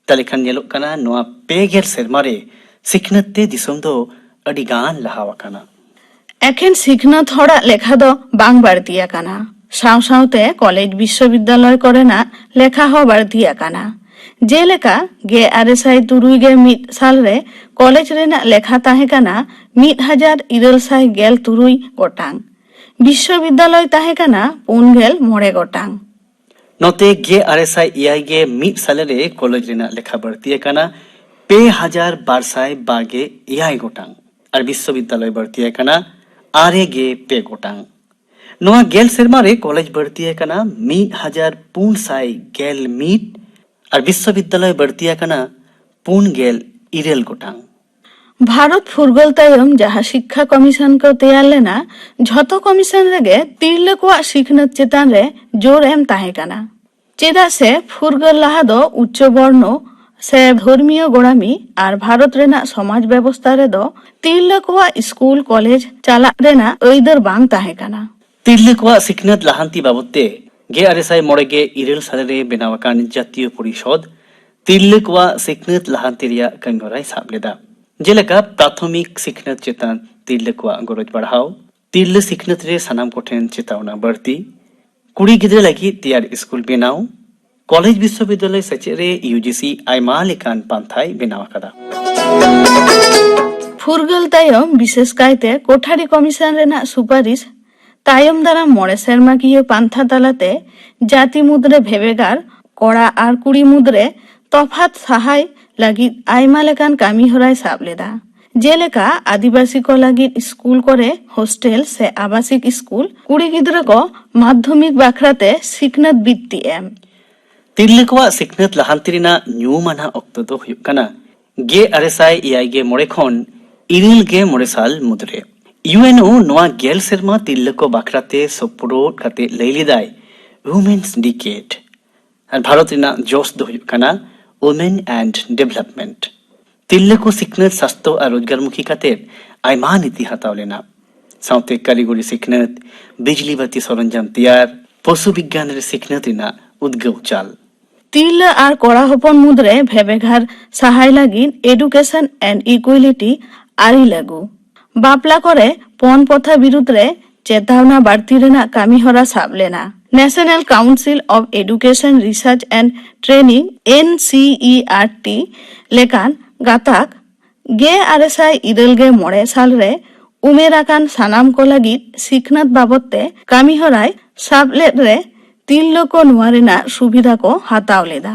ᱛᱟᱦᱞᱮ ᱠᱷᱟᱱ ᱧᱮᱞᱚᱜ ᱠᱟᱱᱟ, ᱱᱚᱣᱟ ᱯᱮ ᱜᱮᱞ ᱥᱮᱨᱢᱟ ᱨᱮ ᱥᱤᱠᱷᱱᱟᱹᱛ ᱛᱮ ᱫᱤᱥᱚᱢ ᱫᱚ ᱟᱹᱰᱤ ᱜᱟᱱ ᱞᱟᱦᱟ ᱟᱠᱟᱱᱟ᱾ ᱮᱠᱷᱮᱱ ᱥᱤᱠᱷᱱᱟᱹᱛ ᱦᱚᱲᱟᱜ ᱞᱮᱠᱷᱟ ᱫᱚ ᱵᱟᱝ ᱵᱟᱹᱲᱛᱤ ᱟᱠᱟᱱᱟ, ᱥᱟᱶ ᱥᱟᱶᱛᱮ ᱠᱚᱞᱮᱡᱽ ᱵᱤᱥᱥᱚᱵᱤᱫᱽᱫᱟᱞᱚᱭ ᱠᱚᱨᱮᱱᱟᱜ ᱞᱮᱠᱷᱟ ᱦᱚᱸ ᱵᱟᱹᱲᱛᱤ ᱟᱠᱟᱱᱟ᱾ ᱡᱮᱞᱮᱠᱟ, ᱜᱮᱞ ᱟᱨᱮ ᱥᱟᱭ ᱛᱩᱨᱩᱭ ᱜᱮᱞ ᱢᱤᱫ ᱥᱟᱞ ᱨᱮ ᱠᱚᱞᱮᱡᱽ ᱨᱮᱱᱟᱜ ᱞᱮᱠᱷᱟ ᱛᱟᱦᱮᱸ ᱠᱟᱱᱟ ᱢᱤᱫ ᱦᱟᱡᱟᱨ ᱤᱨᱟᱹᱞ ᱥᱟᱭ ᱜᱮᱞ ᱛᱩᱨᱩᱭ ᱜᱚᱴᱟᱝ, ᱵᱤᱥᱥᱚᱵᱤᱫᱽᱫᱟᱞᱚᱭ ᱛᱟᱦᱮᱸ ᱠᱟᱱᱟ ᱯᱩᱱ ᱜᱮᱞ ᱢᱚᱬᱮ ᱜᱚᱴᱟᱝ᱾ ᱱᱚᱛᱮ ᱜᱮᱞ ᱟᱨᱮ ᱥᱟᱭ ᱮᱭᱟᱭ ᱜᱮᱞ ᱢᱤᱫ ᱥᱟᱞᱮ ᱨᱮ ᱠᱚᱞᱮᱡᱽ ᱨᱮᱱᱟᱜ ᱞᱮᱠᱷᱟ ᱵᱟᱹᱲᱛᱤ ᱟᱠᱟᱱᱟ ᱯᱮ ᱦᱟᱡᱟᱨ ᱵᱟᱨ ᱥᱟᱭ ᱵᱟᱨ ᱜᱮᱞ ᱮᱭᱟᱭ ᱜᱚᱴᱟᱝ ᱟᱨ ᱵᱤᱥᱥᱚᱵᱤᱫᱽᱫᱟᱞᱚᱭ ᱵᱟᱹᱲᱛᱤ ᱟᱠᱟᱱᱟ ᱟᱨᱮ ᱜᱮᱞ ᱯᱮ ᱜᱚᱴᱟᱝ᱾ ᱱᱚᱣᱟ ᱜᱮᱞ ᱥᱮᱨᱢᱟ ᱨᱮ ᱠᱚᱞᱮᱡᱽ ᱵᱟᱹᱲᱛᱤ ᱟᱠᱟᱱᱟ ᱢᱤᱫ ᱦᱟᱡᱟᱨ ᱯᱩᱱ ᱥᱟᱭ ᱜᱮᱞ ᱢᱤᱫ ᱟᱨ ᱵᱤᱥᱥᱚᱵᱤᱫᱽᱫᱟᱞᱚᱭ ᱵᱟᱹᱲᱛᱤ ᱟᱠᱟᱱᱟ ᱯᱩᱱ ᱜᱮᱞ ᱤᱨᱟᱹᱞ ᱜᱚᱴᱟᱝ᱾ ᱵᱷᱟᱨᱚᱛ ᱯᱷᱩᱨᱜᱟᱹᱞ ᱛᱟᱭᱚᱢ ᱡᱟᱦᱟᱸ ᱥᱤᱠᱠᱷᱟ ᱠᱚᱢᱤᱥᱚᱱ ᱠᱚ ᱛᱮᱭᱟᱨ ᱞᱮᱱᱟ, ᱡᱷᱚᱛᱚ ᱠᱚᱢᱤᱥᱚᱱ ᱨᱮᱜᱮ ᱛᱤᱨᱞᱟᱹ ᱠᱚᱣᱟᱜ ᱥᱤᱠᱷᱱᱟᱹᱛ ᱪᱮᱛᱟᱱ ᱨᱮ ᱡᱳᱨ ᱮᱢ ᱛᱟᱦᱮᱸ ᱠᱟᱱᱟ᱾ ᱪᱮᱫᱟᱜ ᱥᱮ ᱯᱷᱩᱨᱜᱟᱹᱞ ᱞᱟᱦᱟ ᱫᱚ ᱩᱪᱪᱚ ᱵᱚᱨᱱᱚ ᱥᱮ ᱫᱷᱚᱨᱢᱤᱭᱚ ᱜᱚᱲᱟᱢᱤ ᱟᱨ ᱵᱷᱟᱨᱚᱛ ᱨᱮᱱᱟᱜ ᱥᱚᱢᱟᱡᱽ ᱵᱮᱵᱚᱥᱛᱟ ᱨᱮᱫᱚ ᱛᱤᱨᱞᱟᱹ ᱠᱚᱣᱟᱜ ᱥᱠᱩᱞ ᱠᱚᱞᱮᱡᱽ ᱪᱟᱞᱟᱜ ᱨᱮᱱᱟᱜ ᱟᱹᱭᱫᱟᱹᱨ ᱵᱟᱝ ᱛᱟᱦᱮᱸ ᱠᱟᱱᱟ᱾ ᱛᱤᱨᱞᱟᱹ ᱠᱚᱣᱟᱜ ᱥᱤᱠᱷᱱᱟᱹᱛ ᱞᱟᱦᱟᱱᱛᱤ ᱵᱟᱵᱚᱛ ᱛᱮ ᱜᱮᱞ ᱟᱨᱮ ᱥᱟᱭ ᱢᱚᱬᱮ ᱜᱮᱞ ᱤᱨᱟᱹᱞ ᱥᱟᱞ ᱨᱮ ᱵᱮᱱᱟᱣ ᱟᱠᱟᱱ ᱡᱟᱛᱤᱭᱚ ᱯᱚᱨᱤᱥᱚᱫᱽ ᱛᱤᱨᱞᱟᱹ ᱠᱚᱣᱟᱜ ᱥᱤᱠᱷᱱᱟᱹᱛ ᱞᱟᱦᱟᱱᱛᱤ ᱨᱮᱭᱟᱜ ᱠᱟᱹᱢᱤᱦᱚᱨᱟᱭ ᱥᱟᱵ ᱞᱮᱫᱟ, ᱡᱮᱞᱮᱠᱟ ᱯᱨᱟᱛᱷᱚᱢᱤᱠ ᱥᱤᱠᱷᱱᱟᱹᱛ ᱪᱮᱛᱟᱱ ᱛᱤᱨᱞᱟᱹ ᱠᱚᱣᱟᱜ ᱜᱚᱨᱚᱡᱽ ᱵᱟᱲᱦᱟᱣ, ᱛᱤᱨᱞᱟᱹ ᱥᱤᱠᱷᱱᱟᱹᱛ ᱨᱮ ᱥᱟᱱᱟᱢ ᱠᱚᱴᱷᱮᱱ ᱪᱮᱛᱟᱣᱱᱟ ᱵᱟᱹᱲᱛᱤ, ᱠᱩᱲᱤ ᱜᱤᱫᱽᱨᱟᱹ ᱞᱟᱹᱜᱤᱫ ᱛᱮᱭᱟᱨ ᱥᱠᱩᱞ ᱵᱮᱱᱟᱣ᱾ ᱠᱚᱞᱮᱡᱽ ᱵᱤᱥᱥᱚᱵᱤᱫᱽᱫᱟᱞᱚᱭ ᱥᱮᱪᱮᱫ ᱨᱮ ᱭᱩ ᱡᱤ ᱥᱤ ᱟᱭᱢᱟ ᱞᱮᱠᱟᱱ ᱯᱟᱱᱛᱷᱟᱭ ᱵᱮᱱᱟᱣ ᱟᱠᱟᱫᱟ᱾ ᱯᱷᱩᱨᱜᱟᱹᱞ ᱛᱟᱭᱚᱢ ᱵᱤᱥᱮᱥ ᱠᱟᱭᱛᱮ ᱠᱚᱴᱷᱟᱨᱤ ᱠᱚᱢᱤᱥᱚᱱ ᱨᱮᱱᱟᱜ ᱥᱩᱯᱟᱨᱤᱥ ᱛᱟᱭᱚᱢ ᱫᱟᱨᱟᱢ ᱢᱚᱬᱮ ᱥᱮᱨᱢᱟᱠᱤᱭᱟᱹ ᱯᱟᱱᱛᱷᱟ ᱛᱟᱞᱟᱛᱮ ᱡᱟᱹᱛᱤ ᱢᱩᱫᱽᱨᱮ ᱵᱷᱮᱵᱮᱜᱟᱨ, ᱠᱚᱲᱟ ᱟᱨ ᱠᱩᱲᱤ ᱢᱩᱫᱽᱨᱮ ᱛᱚᱯᱷᱟᱛ ᱥᱟᱦᱟᱭ ᱞᱟᱹᱜᱤᱫ ᱟᱭᱢᱟ ᱞᱮᱠᱟᱱ ᱠᱟᱹᱢᱤ ᱦᱚᱨᱟᱭ ᱥᱟᱵ ᱞᱮᱫᱟ᱾ ᱡᱮᱞᱮᱠᱟ ᱟᱹᱫᱤᱵᱟᱹᱥᱤ ᱠᱚ ᱞᱟᱹᱜᱤᱫ ᱥᱠᱩᱞ ᱠᱚᱨᱮ ᱦᱳᱥᱴᱮᱞ ᱥᱮ ᱟᱵᱟᱥᱤᱠ ᱥᱠᱩᱞ, ᱠᱩᱲᱤ ᱜᱤᱫᱽᱨᱟᱹ ᱠᱚ ᱢᱟᱫᱽᱫᱷᱚᱢᱤᱠ ᱵᱟᱠᱷᱨᱟᱛᱮ ᱥᱤᱠᱷᱱᱟᱹᱛ ᱵᱤᱛᱛᱤ ᱮᱢ᱾ ᱛᱤᱨᱞᱟᱹ ᱠᱚᱣᱟᱜ ᱥᱤᱠᱷᱱᱟᱹᱛ ᱞᱟᱦᱟᱱᱛᱤ ᱨᱮᱱᱟᱜ ᱧᱩᱢ ᱟᱱᱟᱜ ᱚᱠᱛᱚ ᱫᱚ ᱦᱩᱭᱩᱜ ᱠᱟᱱᱟ ᱜᱮᱞ ᱟᱨᱮ ᱥᱟᱭ ᱮᱭᱟᱭ ᱜᱮ ᱢᱚᱬᱮ ᱠᱷᱚᱱ ᱤᱨᱟᱹᱞ ᱜᱮ ᱢᱚᱬᱮ ᱥᱟᱞ ᱢᱩᱫᱽᱨᱮ᱾ ᱭᱩ ᱮᱱ ᱳ ᱱᱚᱣᱟ ᱜᱮᱞ ᱥᱮᱨᱢᱟ ᱛᱤᱨᱞᱟᱹ ᱠᱚ ᱵᱟᱠᱷᱨᱟᱛᱮ ᱥᱚᱯᱨᱚᱫ ᱠᱟᱛᱮ ᱞᱟᱹᱭ ᱞᱮᱫᱟᱭ, Women's Decade᱾ ᱟᱨ ᱵᱷᱟᱨᱚᱛ ᱨᱮᱱᱟᱜ ᱡᱚᱥ ᱫᱚ ᱦᱩᱭᱩᱜ ᱠᱟᱱᱟ Women and Development᱾ ᱛᱤᱨᱞᱟᱹ ᱠᱚ ᱥᱤᱠᱷᱱᱟᱹᱛ, ᱥᱟᱥᱛᱚ ᱟᱨ ᱨᱳᱡᱽᱜᱟᱨᱢᱩᱠᱷᱤ ᱠᱟᱛᱮ ᱟᱭᱢᱟ ᱱᱤᱛᱤ ᱦᱟᱛᱟᱣ ᱞᱮᱱᱟ, ᱥᱟᱶᱛᱮ ᱠᱟᱹᱨᱤᱜᱚᱨᱤ ᱥᱤᱠᱷᱱᱟᱹᱛ, ᱵᱤᱡᱽᱞᱤ ᱵᱟᱹᱛᱤ ᱥᱚᱨᱚᱧᱡᱟᱢ ᱛᱮᱭᱟᱨ, ᱯᱚᱥᱩ ᱵᱤᱜᱽᱜᱟᱱ ᱨᱮ ᱥᱤᱠᱷᱱᱟᱹᱛ ᱨᱮᱱᱟᱜ ᱩᱫᱽᱜᱟᱹᱣ ᱪᱟᱞ᱾ ᱛᱤᱨᱞᱟᱹ ᱟᱨ ᱠᱚᱲᱟ ᱦᱚᱯᱚᱱ ᱢᱩᱫᱽᱨᱮ ᱵᱷᱮᱵᱮᱜᱟᱨ ᱥᱟᱦᱟᱭ ᱞᱟᱹᱜᱤᱫ Education and Equality ᱟᱹᱨᱤ ᱞᱟᱹᱜᱩ᱾ ᱵᱟᱯᱞᱟ ᱠᱚᱨᱮ ᱯᱚᱱ ᱯᱚᱛᱷᱟ ᱵᱤᱨᱩᱫᱽ ᱨᱮ ᱪᱮᱛᱟᱣᱱᱟ ᱵᱟᱹᱲᱛᱤ ᱨᱮᱱᱟᱜ ᱠᱟᱹᱢᱤ ᱦᱚᱨᱟ ᱥᱟᱵ ᱞᱮᱱᱟ᱾ National Council of Education Research and Training, ᱮᱱ ᱥᱤ ᱤ ᱟᱨ ᱴᱤ ᱞᱮᱠᱟᱱ ᱜᱟᱛᱟᱠ ᱜᱮᱞ ᱟᱨᱮ ᱥᱟᱭ ᱤᱨᱟᱹᱞ ᱜᱮᱞ ᱢᱚᱬᱮ ᱥᱟᱞ ᱨᱮ ᱩᱢᱮᱨ ᱟᱠᱟᱱ ᱥᱟᱱᱟᱢ ᱠᱚ ᱞᱟᱹᱜᱤᱫ ᱥᱤᱠᱷᱱᱟᱹᱛ ᱵᱟᱵᱚᱛ ᱛᱮ ᱠᱟᱹᱢᱤ ᱦᱚᱨᱟᱭ ᱥᱟᱵ ᱞᱮᱫ ᱨᱮ ᱛᱤᱨᱞᱟᱹ ᱠᱚ ᱱᱚᱣᱟ ᱨᱮᱱᱟᱜ ᱥᱩᱵᱤᱫᱷᱟ ᱠᱚ ᱦᱟᱛᱟᱣ ᱞᱮᱫᱟ᱾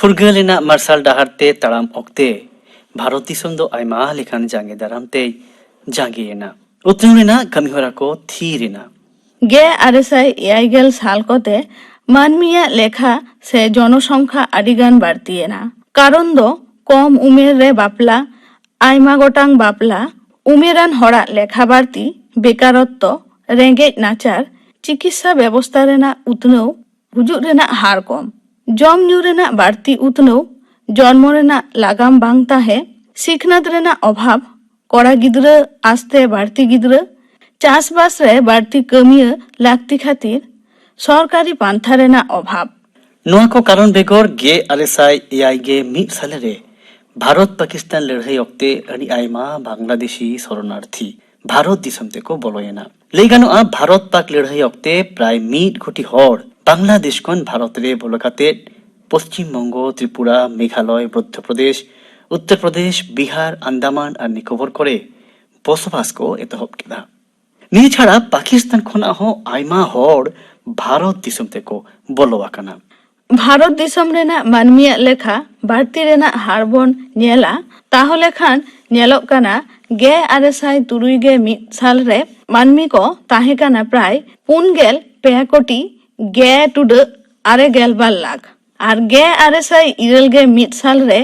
ᱯᱷᱩᱨᱜᱟᱹᱞ ᱨᱮᱱᱟᱜ ᱢᱟᱨᱥᱟᱞ ᱰᱟᱦᱟᱨ ᱛᱮ ᱛᱟᱲᱟᱢ ᱚᱠᱛᱮ ᱵᱷᱟᱨᱚᱛ ᱫᱤᱥᱚᱢ ᱫᱚ ᱟᱭᱢᱟ ᱞᱮᱠᱟᱱ ᱡᱟᱸᱜᱮ ᱫᱟᱨᱟᱢ ᱛᱮᱭ ᱡᱟᱸᱜᱮᱭᱮᱱᱟ᱾ ᱩᱛᱱᱟᱹᱣ ᱨᱮᱱᱟᱜ ᱠᱟᱹᱢᱤᱦᱚᱨᱟ ᱠᱚ ᱛᱷᱤᱨ ᱮᱱᱟ᱾ ᱜᱮᱞ ᱟᱨᱮ ᱥᱟᱭ ᱮᱭᱟᱭ ᱜᱮᱞ ᱥᱟᱞ ᱠᱚᱛᱮ ᱢᱟᱹᱱᱢᱤᱭᱟᱜ ᱞᱮᱠᱷᱟ ᱥᱮ ᱡᱚᱱᱚᱥᱚᱝᱠᱷᱟ ᱟᱹᱰᱤᱜᱟᱱ ᱵᱟᱹᱲᱛᱤᱭᱮᱱᱟ᱾ ᱠᱟᱨᱚᱱ ᱫᱚ ᱠᱚᱢ ᱩᱢᱮᱨ ᱨᱮ ᱵᱟᱯᱞᱟ, ᱟᱭᱢᱟ ᱜᱚᱴᱟᱝ ᱵᱟᱯᱞᱟ, ᱩᱢᱮᱨᱟᱱ ᱦᱚᱲᱟᱜ ᱞᱮᱠᱷᱟ ᱵᱟᱹᱲᱛᱤ, ᱵᱮᱠᱟᱨᱚᱛᱛᱚ, ᱨᱮᱸᱜᱮᱡ ᱱᱟᱪᱟᱨ, ᱪᱤᱠᱤᱛᱥᱟ ᱵᱮᱵᱚᱥᱛᱟ ᱨᱮᱱᱟᱜ ᱩᱛᱱᱟᱹᱣ, ᱜᱩᱡᱩᱜ ᱨᱮᱱᱟᱜ ᱦᱟᱨ ᱠᱚᱢ, ᱡᱚᱢ ᱧᱩ ᱨᱮᱱᱟᱜ ᱵᱟᱹᱲᱛᱤ ᱩᱛᱱᱟᱹᱣ, ᱡᱚᱱᱢᱚ ᱨᱮᱱᱟᱜ ᱞᱟᱜᱟᱢ ᱵᱟᱝ ᱛᱟᱦᱮᱸ, ᱥᱤᱠᱷᱱᱟᱹᱛ ᱨᱮᱱᱟᱜ ᱚᱵᱷᱟᱵᱽ, ᱠᱚᱲᱟ ᱜᱤᱫᱽᱨᱟᱹ ᱟᱥᱛᱮ ᱵᱟᱹᱲᱛᱤ ᱜᱤᱫᱽᱨᱟᱹ, ᱪᱟᱥᱵᱟᱥ ᱨᱮ ᱵᱟᱹᱲᱛᱤ ᱠᱟᱹᱢᱤᱭᱟᱹ ᱞᱟᱹᱠᱛᱤ ᱠᱷᱟᱹᱛᱤᱨ ᱥᱚᱨᱠᱟᱨᱤ ᱯᱟᱱᱛᱷᱟ ᱨᱮᱱᱟᱜ ᱚᱵᱷᱟᱵᱽ᱾ ᱱᱚᱣᱟ ᱠᱚ ᱠᱟᱨᱚᱱ ᱵᱮᱜᱚᱨ ᱜᱮᱞ ᱟᱨᱮ ᱥᱟᱭ ᱮᱭᱟᱭ ᱜᱮᱞ ᱢᱤᱫ ᱥᱟᱞᱮ ᱨᱮ ᱵᱷᱟᱨᱚᱛ ᱯᱟᱠᱤᱥᱛᱟᱱ ᱞᱟᱹᱲᱦᱟᱹᱭ ᱚᱠᱛᱮ ᱟᱹᱰᱤ ᱟᱭᱢᱟ ᱵᱟᱝᱞᱟᱫᱮᱥᱤ ᱥᱚᱨᱚᱱᱟᱨᱛᱷᱤ ᱵᱷᱟᱨᱚᱛ ᱫᱤᱥᱚᱢ ᱛᱮᱠᱚ ᱵᱚᱞᱚᱭᱮᱱᱟ᱾ ᱞᱟᱹᱭ ᱜᱟᱱᱚᱜᱼᱟ, ᱵᱷᱟᱨᱚᱛ ᱯᱟᱠ ᱞᱟᱹᱲᱦᱟᱹᱭ ᱚᱠᱛᱮ ᱯᱨᱟᱭ ᱢᱤᱫ ᱠᱳᱴᱤ ᱦᱚᱲ ᱵᱟᱝᱞᱟᱫᱮᱥ ᱠᱷᱚᱱ ᱵᱷᱟᱨᱚᱛ ᱨᱮ ᱵᱚᱞᱚ ᱠᱟᱛᱮ ᱯᱚᱥᱪᱤᱢ ᱵᱚᱝᱜᱚ, ᱛᱨᱤᱯᱩᱨᱟ, ᱢᱮᱜᱷᱟᱞᱚᱭ, ᱢᱚᱫᱽᱫᱷᱚ ᱯᱨᱚᱫᱮᱥ, ᱩᱛᱛᱚᱨ ᱯᱨᱚᱫᱮᱥ, ᱵᱤᱦᱟᱨ, ᱟᱱᱫᱟᱢᱟᱱ ᱟᱨ ᱱᱤᱠᱳᱵᱚᱨ ᱠᱚᱨᱮ ᱵᱚᱥᱚᱵᱟᱥ ᱠᱚ ᱮᱛᱚᱦᱚᱵ ᱠᱮᱫᱟ᱾ ᱱᱤᱭᱟᱹ ᱪᱷᱟᱲᱟ ᱯᱟᱠᱤᱥᱛᱟᱱ ᱠᱷᱚᱱᱟᱜ ᱦᱚᱸ ᱟᱭᱢᱟ ᱦᱚᱲ ᱵᱷᱟᱨᱚᱛ ᱫᱤᱥᱚᱢ ᱛᱮᱠᱚ ᱵᱚᱞᱚ ᱟᱠᱟᱱᱟ᱾ ᱵᱷᱟᱨᱚᱛ ᱫᱤᱥᱚᱢ ᱨᱮᱱᱟᱜ ᱢᱟᱹᱱᱢᱤᱭᱟᱜ ᱞᱮᱠᱷᱟ ᱵᱟᱹᱲᱛᱤ ᱨᱮᱱᱟᱜ ᱦᱟᱨ ᱵᱚᱱ ᱧᱮᱞᱟ, ᱛᱟᱦᱚᱞᱮ ᱠᱷᱟᱱ ᱧᱮᱞᱚᱜ ᱠᱟᱱᱟ, ᱜᱮᱞ ᱟᱨᱮ ᱥᱟᱭ ᱛᱩᱨᱩᱭ ᱜᱮᱞ ᱢᱤᱫ ᱥᱟᱞ ᱨᱮ ᱢᱟᱹᱱᱢᱤ ᱠᱚ ᱛᱟᱦᱮᱸ ᱠᱟᱱᱟ ᱯᱨᱟᱭ ᱯᱩᱱ ᱜᱮᱞ ᱯᱮ ᱠᱳᱴᱤ ᱜᱮᱞ ᱴᱩᱰᱟᱹᱜ ᱟᱨᱮ ᱜᱮᱞ ᱵᱟᱨ ᱞᱟᱠᱷ, ᱟᱨ ᱜᱮᱞ ᱟᱨᱮ ᱥᱟᱭ ᱤᱨᱟᱹᱞ ᱜᱮᱞ ᱢᱤᱫ ᱥᱟᱞ ᱨᱮ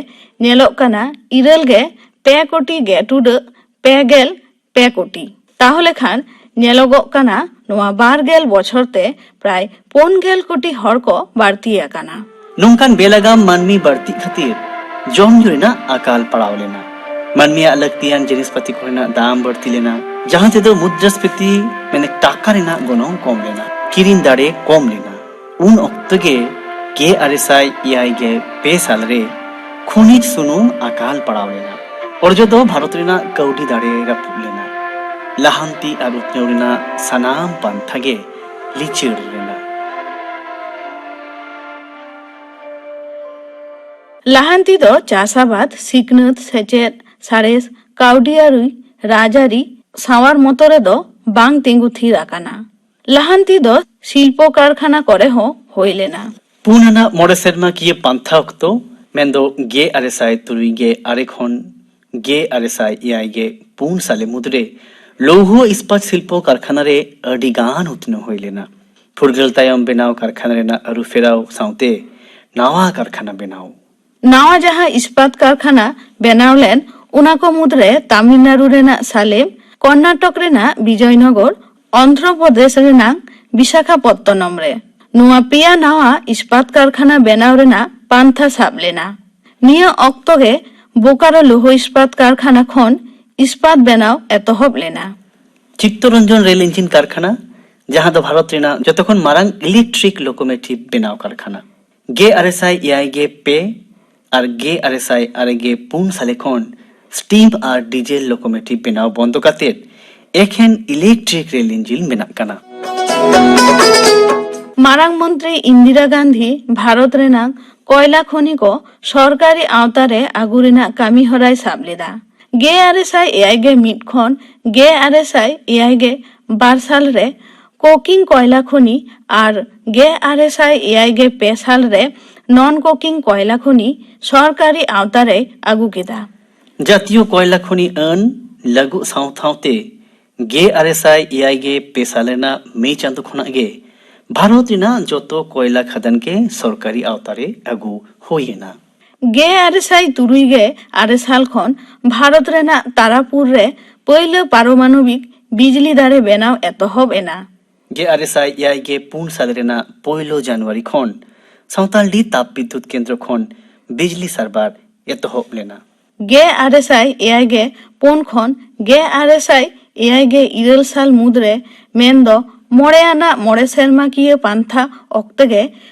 ᱧᱮᱞᱚᱜ ᱠᱟᱱᱟ ᱤᱨᱟᱹᱞ ᱜᱮᱞ ᱯᱮ ᱠᱳᱴᱤ ᱜᱮᱞ ᱴᱩᱰᱟᱹᱜ ᱯᱮ ᱜᱮᱞ ᱯᱮ ᱠᱳᱴᱤ᱾ ᱛᱟᱦᱚᱞᱮ ᱠᱷᱟᱱ ᱧᱮᱞᱚᱜᱚᱜ ᱠᱟᱱᱟ, ᱱᱚᱣᱟ ᱵᱟᱨ ᱜᱮᱞ ᱵᱚᱪᱷᱚᱨ ᱛᱮ ᱯᱨᱟᱭ ᱯᱩᱱ ᱜᱮᱞ ᱠᱳᱴᱤ ᱦᱚᱲ ᱠᱚ ᱵᱟᱹᱲᱛᱤ ᱟᱠᱟᱱᱟ᱾ ᱱᱚᱝᱠᱟᱱ ᱵᱮᱞᱟᱜᱟᱢ ᱢᱟᱹᱱᱢᱤ ᱵᱟᱹᱲᱛᱤᱜ ᱠᱷᱟᱹᱛᱤᱨ ᱡᱚᱢ ᱧᱩ ᱨᱮᱱᱟᱜ ᱟᱠᱟᱞ ᱯᱟᱲᱟᱣ ᱞᱮᱱᱟ᱾ ᱢᱟᱹᱱᱢᱤᱭᱟᱜ ᱞᱟᱹᱠᱛᱤᱭᱟᱱ ᱡᱤᱱᱤᱥ ᱯᱟᱹᱛᱤ ᱠᱚᱨᱮᱱᱟᱜ ᱫᱟᱢ ᱵᱟᱹᱲᱛᱤ ᱞᱮᱱᱟ, ᱡᱟᱦᱟᱸ ᱛᱮᱫᱚ ᱢᱩᱫᱽᱨᱟᱹᱥᱯᱷᱤᱛᱤ, ᱢᱮᱱᱮ ᱴᱟᱠᱟ ᱨᱮᱱᱟᱜ ᱜᱚᱱᱚᱝ ᱠᱚᱢ ᱞᱮᱱᱟ, ᱠᱤᱨᱤᱧ ᱫᱟᱲᱮ ᱠᱚᱢ ᱞᱮᱱᱟ᱾ ᱩᱱ ᱚᱠᱛᱚ ᱜᱮ ᱜᱮᱞ ᱟᱨᱮ ᱥᱟᱭ ᱮᱭᱟᱭ ᱜᱮᱞ ᱯᱮ ᱥᱟᱞ ᱨᱮ ᱠᱷᱚᱱᱤᱡᱽ ᱥᱩᱱᱩᱢ ᱟᱠᱟᱞ ᱯᱟᱲᱟᱣ ᱞᱮᱱᱟ᱾ ᱚᱨᱡᱚ ᱫᱚ ᱵᱷᱟᱨᱚᱛ ᱨᱮᱱᱟᱜ ᱠᱟᱹᱣᱰᱤ ᱫᱟᱲᱮ ᱨᱟᱹᱯᱩᱫ ᱞᱮᱱᱟ᱾ ᱞᱟᱦᱟᱱᱛᱤ ᱟᱨ ᱩᱛᱱᱟᱹᱣ ᱨᱮᱱᱟᱜ ᱥᱟᱱᱟᱢ ᱯᱟᱱᱛᱷᱟ ᱜᱮ ᱞᱤᱪᱟᱹᱲ ᱞᱮᱱᱟ᱾ ᱞᱟᱦᱟᱱᱛᱤ ᱫᱚ ᱪᱟᱥ ᱟᱵᱟᱫ, ᱥᱤᱠᱱᱟᱹᱛ, ᱥᱮᱪᱮᱫ, ᱥᱟᱬᱮᱥ, ᱠᱟᱹᱣᱰᱤ ᱟᱹᱨᱤ, ᱨᱟᱡᱽᱟᱹᱨᱤ, ᱥᱟᱶᱟᱨ ᱢᱚᱛᱚ ᱨᱮᱫᱚ ᱵᱟᱝ ᱛᱤᱸᱜᱩ ᱛᱷᱤᱨ ᱟᱠᱟᱱᱟ᱾ ᱞᱟᱦᱟᱱᱛᱤ ᱫᱚ ᱥᱤᱞᱯᱚ ᱠᱟᱨᱠᱷᱟᱱᱟ ᱠᱚᱨᱮ ᱦᱚᱸ ᱦᱩᱭ ᱞᱮᱱᱟ᱾ ᱯᱩᱱ ᱟᱱᱟᱜ ᱢᱚᱬᱮ ᱥᱮᱨᱢᱟ ᱠᱤᱭᱟᱹ ᱯᱟᱱᱛᱷᱟ ᱚᱠᱛᱚ, ᱢᱮᱱᱫᱚ ᱜᱮᱞ ᱟᱨᱮ ᱥᱟᱭ ᱛᱩᱨᱩᱭ ᱜᱮᱞ ᱟᱨᱮ ᱠᱷᱚᱱ ᱜᱮᱞ ᱟᱨᱮ ᱥᱟᱭ ᱮᱭᱟᱭ ᱜᱮᱞ ᱯᱩᱱ ᱥᱟᱞᱮ ᱢᱩᱫᱽᱨᱮ ᱞᱳᱦᱚ ᱤᱥᱯᱟᱛ ᱥᱤᱞᱯᱚ ᱠᱟᱨᱠᱷᱟᱱᱟ ᱨᱮ ᱟᱹᱰᱤ ᱜᱟᱱ ᱩᱛᱱᱟᱹᱣ ᱦᱩᱭ ᱞᱮᱱᱟ᱾ ᱯᱷᱩᱨᱜᱟᱹᱞ ᱛᱟᱭᱚᱢ ᱵᱮᱱᱟᱣ ᱠᱟᱨᱠᱷᱟᱱᱟ ᱨᱮᱱᱟᱜ ᱟᱹᱨᱩ ᱯᱷᱮᱨᱟᱣ ᱥᱟᱶᱛᱮ ᱱᱟᱣᱟ ᱠᱟᱨᱠᱷᱟᱱᱟ ᱵᱮᱱᱟᱣ᱾ ᱱᱟᱣᱟ ᱡᱟᱦᱟᱸ ᱤᱥᱯᱟᱛ ᱠᱟᱨᱠᱷᱟᱱᱟ ᱵᱮᱱᱟᱣ ᱞᱮᱱ, ᱚᱱᱟ ᱠᱚ ᱢᱩᱫᱽᱨᱮ ᱛᱟᱢᱤᱞᱱᱟᱲᱩ ᱨᱮᱱᱟᱜ ᱥᱟᱞᱮᱢ, ᱠᱚᱨᱱᱟᱴᱚᱠ ᱨᱮᱱᱟᱜ ᱵᱤᱡᱚᱭᱱᱚᱜᱚᱨ, ᱚᱱᱫᱷᱨᱚ ᱯᱨᱚᱫᱮᱥ ᱨᱮᱱᱟᱜ ᱵᱤᱥᱟᱠᱷᱟᱯᱚᱛᱛᱚᱱᱚᱢ ᱨᱮ ᱱᱚᱣᱟ ᱯᱮᱭᱟ ᱱᱟᱣᱟ ᱤᱥᱯᱟᱛ ᱠᱟᱨᱠᱷᱟᱱᱟ ᱵᱮᱱᱟᱣ ᱨᱮᱱᱟᱜ ᱯᱟᱱᱛᱷᱟ ᱥᱟᱵ ᱞᱮᱱᱟ᱾ ᱱᱤᱭᱟᱹ ᱚᱠᱛᱚ ᱜᱮ ᱵᱳᱠᱟᱨᱳ ᱞᱳᱦᱚ ᱤᱥᱯᱟᱛ ᱠᱟᱨᱠᱷᱟᱱᱟ ᱠᱷᱚᱱ ᱤᱥᱯᱟᱛ ᱵᱮᱱᱟᱣ ᱮᱛᱚᱦᱚᱵ ᱞᱮᱱᱟ᱾ ᱪᱤᱛᱛᱚᱨᱚᱧᱡᱚᱱ ᱨᱮᱞ ᱤᱧᱡᱤᱱ ᱠᱟᱨᱠᱷᱟᱱᱟ, ᱡᱟᱦᱟᱸ ᱫᱚ ᱵᱷᱟᱨᱚᱛ ᱨᱮᱱᱟᱜ ᱡᱚᱛᱚ ᱠᱷᱚᱱ ᱢᱟᱨᱟᱝ ᱤᱞᱮᱠᱴᱨᱤᱠ ᱞᱳᱠᱳᱢᱳᱴᱤᱵᱷ ᱵᱮᱱᱟᱣ ᱠᱟᱨᱠᱷᱟᱱᱟ, ᱜᱮᱞ ᱟᱨᱮ ᱥᱟᱭ ᱮᱭᱟᱭ ᱜᱮᱞ ᱯᱮ ᱟᱨ ᱜᱮᱞ ᱟᱨᱮ ᱥᱟᱭ ᱟᱨᱮ ᱜᱮᱞ ᱯᱩᱱ ᱥᱟᱞᱮ ᱠᱷᱚᱱ ᱥᱴᱤᱢ ᱟᱨ ᱰᱤᱡᱮᱞ ᱞᱳᱠᱳᱢᱳᱴᱤᱵᱷ ᱵᱮᱱᱟᱣ ᱵᱚᱱᱫᱚ ᱠᱟᱛᱮ ᱮᱠᱷᱮᱱ ᱤᱞᱮᱠᱴᱨᱤᱠ ᱨᱮᱞ ᱤᱧᱡᱤᱱ ᱢᱮᱱᱟᱜ ᱠᱟᱱᱟ᱾ ᱢᱟᱨᱟᱝ ᱢᱚᱱᱛᱨᱤ ᱤᱱᱫᱤᱨᱟ ᱜᱟᱱᱫᱷᱤ ᱵᱷᱟᱨᱚᱛ ᱨᱮᱱᱟᱜ ᱠᱚᱭᱞᱟ ᱠᱷᱚᱱᱤ ᱠᱚ ᱥᱚᱨᱠᱟᱨᱤ ᱟᱣᱛᱟ ᱨᱮ ᱟᱹᱜᱩ ᱨᱮᱱᱟᱜ ᱠᱟᱹᱢᱤ ᱦᱚᱨᱟᱭ ᱥᱟᱵ ᱞᱮᱫᱟ᱾ ᱜᱮᱞ ᱟᱨᱮ ᱥᱟᱭ ᱮᱭᱟᱭ ᱜᱮ ᱢᱤᱫ ᱠᱷᱚᱱ ᱜᱮᱞ ᱟᱨᱮ ᱥᱟᱭ ᱮᱭᱟᱭ ᱜᱮ ᱵᱟᱨ ᱥᱟᱞ ᱨᱮ ᱠᱳᱠᱤᱝ ᱠᱚᱭᱞᱟ ᱠᱷᱚᱱᱤ ᱟᱨ ᱜᱮᱞ ᱟᱨᱮ ᱥᱟᱭ ᱮᱭᱟᱭ ᱜᱮ ᱯᱮ ᱥᱟᱞ ᱨᱮ ᱱᱚᱱ ᱠᱳᱠᱤᱝ ᱠᱚᱭᱞᱟ ᱠᱷᱚᱱᱤ ᱥᱚᱨᱠᱟᱨᱤ ᱟᱣᱛᱟ ᱨᱮᱭ ᱟᱹᱜᱩ ᱠᱮᱫᱟ᱾ ᱡᱟᱹᱛᱤᱭᱚ ᱠᱚᱭᱞᱟ ᱠᱷᱚᱱᱤ ᱟᱹᱱ ᱞᱟᱹᱜᱩᱜ ᱥᱟᱶ ᱥᱟᱶᱛᱮ ᱜᱮᱞ ᱟᱨᱮ ᱥᱟᱭ ᱮᱭᱟᱭ ᱜᱮ ᱯᱮ ᱥᱟᱞ ᱨᱮᱱᱟᱜ ᱢᱮ ᱪᱟᱸᱫᱚ ᱠᱷᱚᱱᱟᱜ ᱜᱮ ᱵᱷᱟᱨᱚᱛ ᱨᱮᱱᱟᱜ ᱡᱚᱛᱚ ᱠᱚᱭᱞᱟ ᱠᱷᱟᱫᱟᱱ ᱜᱮ ᱥᱚᱨᱠᱟᱨᱤ ᱟᱣᱛᱟ ᱨᱮ ᱟᱹᱜᱩ ᱦᱩᱭ ᱮᱱᱟ᱾ ᱜᱮᱞ ᱟᱨᱮ ᱥᱟᱭ ᱛᱩᱨᱩᱭ ᱜᱮ ᱟᱨᱮ ᱥᱟᱞ ᱠᱷᱚᱱ ᱵᱷᱟᱨᱚᱛ ᱨᱮᱱᱟᱜ ᱛᱟᱨᱟᱯᱩᱨ ᱨᱮ ᱯᱳᱭᱞᱳ ᱯᱟᱨᱚᱢᱟᱱᱚᱵᱤᱠ ᱵᱤᱡᱽᱞᱤ ᱫᱟᱨᱮ ᱵᱮᱱᱟᱣ ᱮᱛᱚᱦᱚᱵ ᱮᱱᱟ᱾ ᱜᱮᱞ ᱟᱨᱮ ᱥᱟᱭ ᱮᱭᱟᱭ ᱜᱮ ᱯᱩᱱ ᱥᱟᱞ ᱨᱮᱱᱟᱜ ᱯᱳᱭᱞᱳ ᱡᱟᱱᱩᱣᱟᱨᱤ ᱠᱷᱚᱱ ᱥᱟᱶᱛᱟᱞᱰᱤ ᱛᱟᱯ ᱵᱤᱫᱽᱭᱩᱛ ᱠᱮᱱᱫᱨᱚ ᱠᱷᱚᱱ ᱵᱤᱡᱽᱞᱤ ᱥᱟᱨᱵᱟᱨ ᱮᱛᱚᱦᱚᱵ ᱞᱮᱱᱟ᱾ ᱜᱮᱞ ᱟᱨᱮ ᱥᱟᱭ ᱮᱭᱟᱭ ᱜᱮ ᱯᱩᱱ ᱠᱷᱚᱱ ᱜᱮᱞ ᱟᱨᱮ ᱥᱟᱭ ᱮᱭᱟᱭ ᱜᱮ ᱤᱨᱟᱹᱞ ᱥᱟᱞ ᱢᱩᱫᱽᱨᱮ, ᱢᱮᱱᱫᱚ ᱢᱚᱬᱮ ᱟᱱᱟᱜ ᱢᱚᱬᱮ ᱥᱮᱨᱢᱟᱠᱤᱭᱟᱹ ᱯᱟᱱᱛᱷᱟ ᱚᱠᱛᱮ ᱜᱮ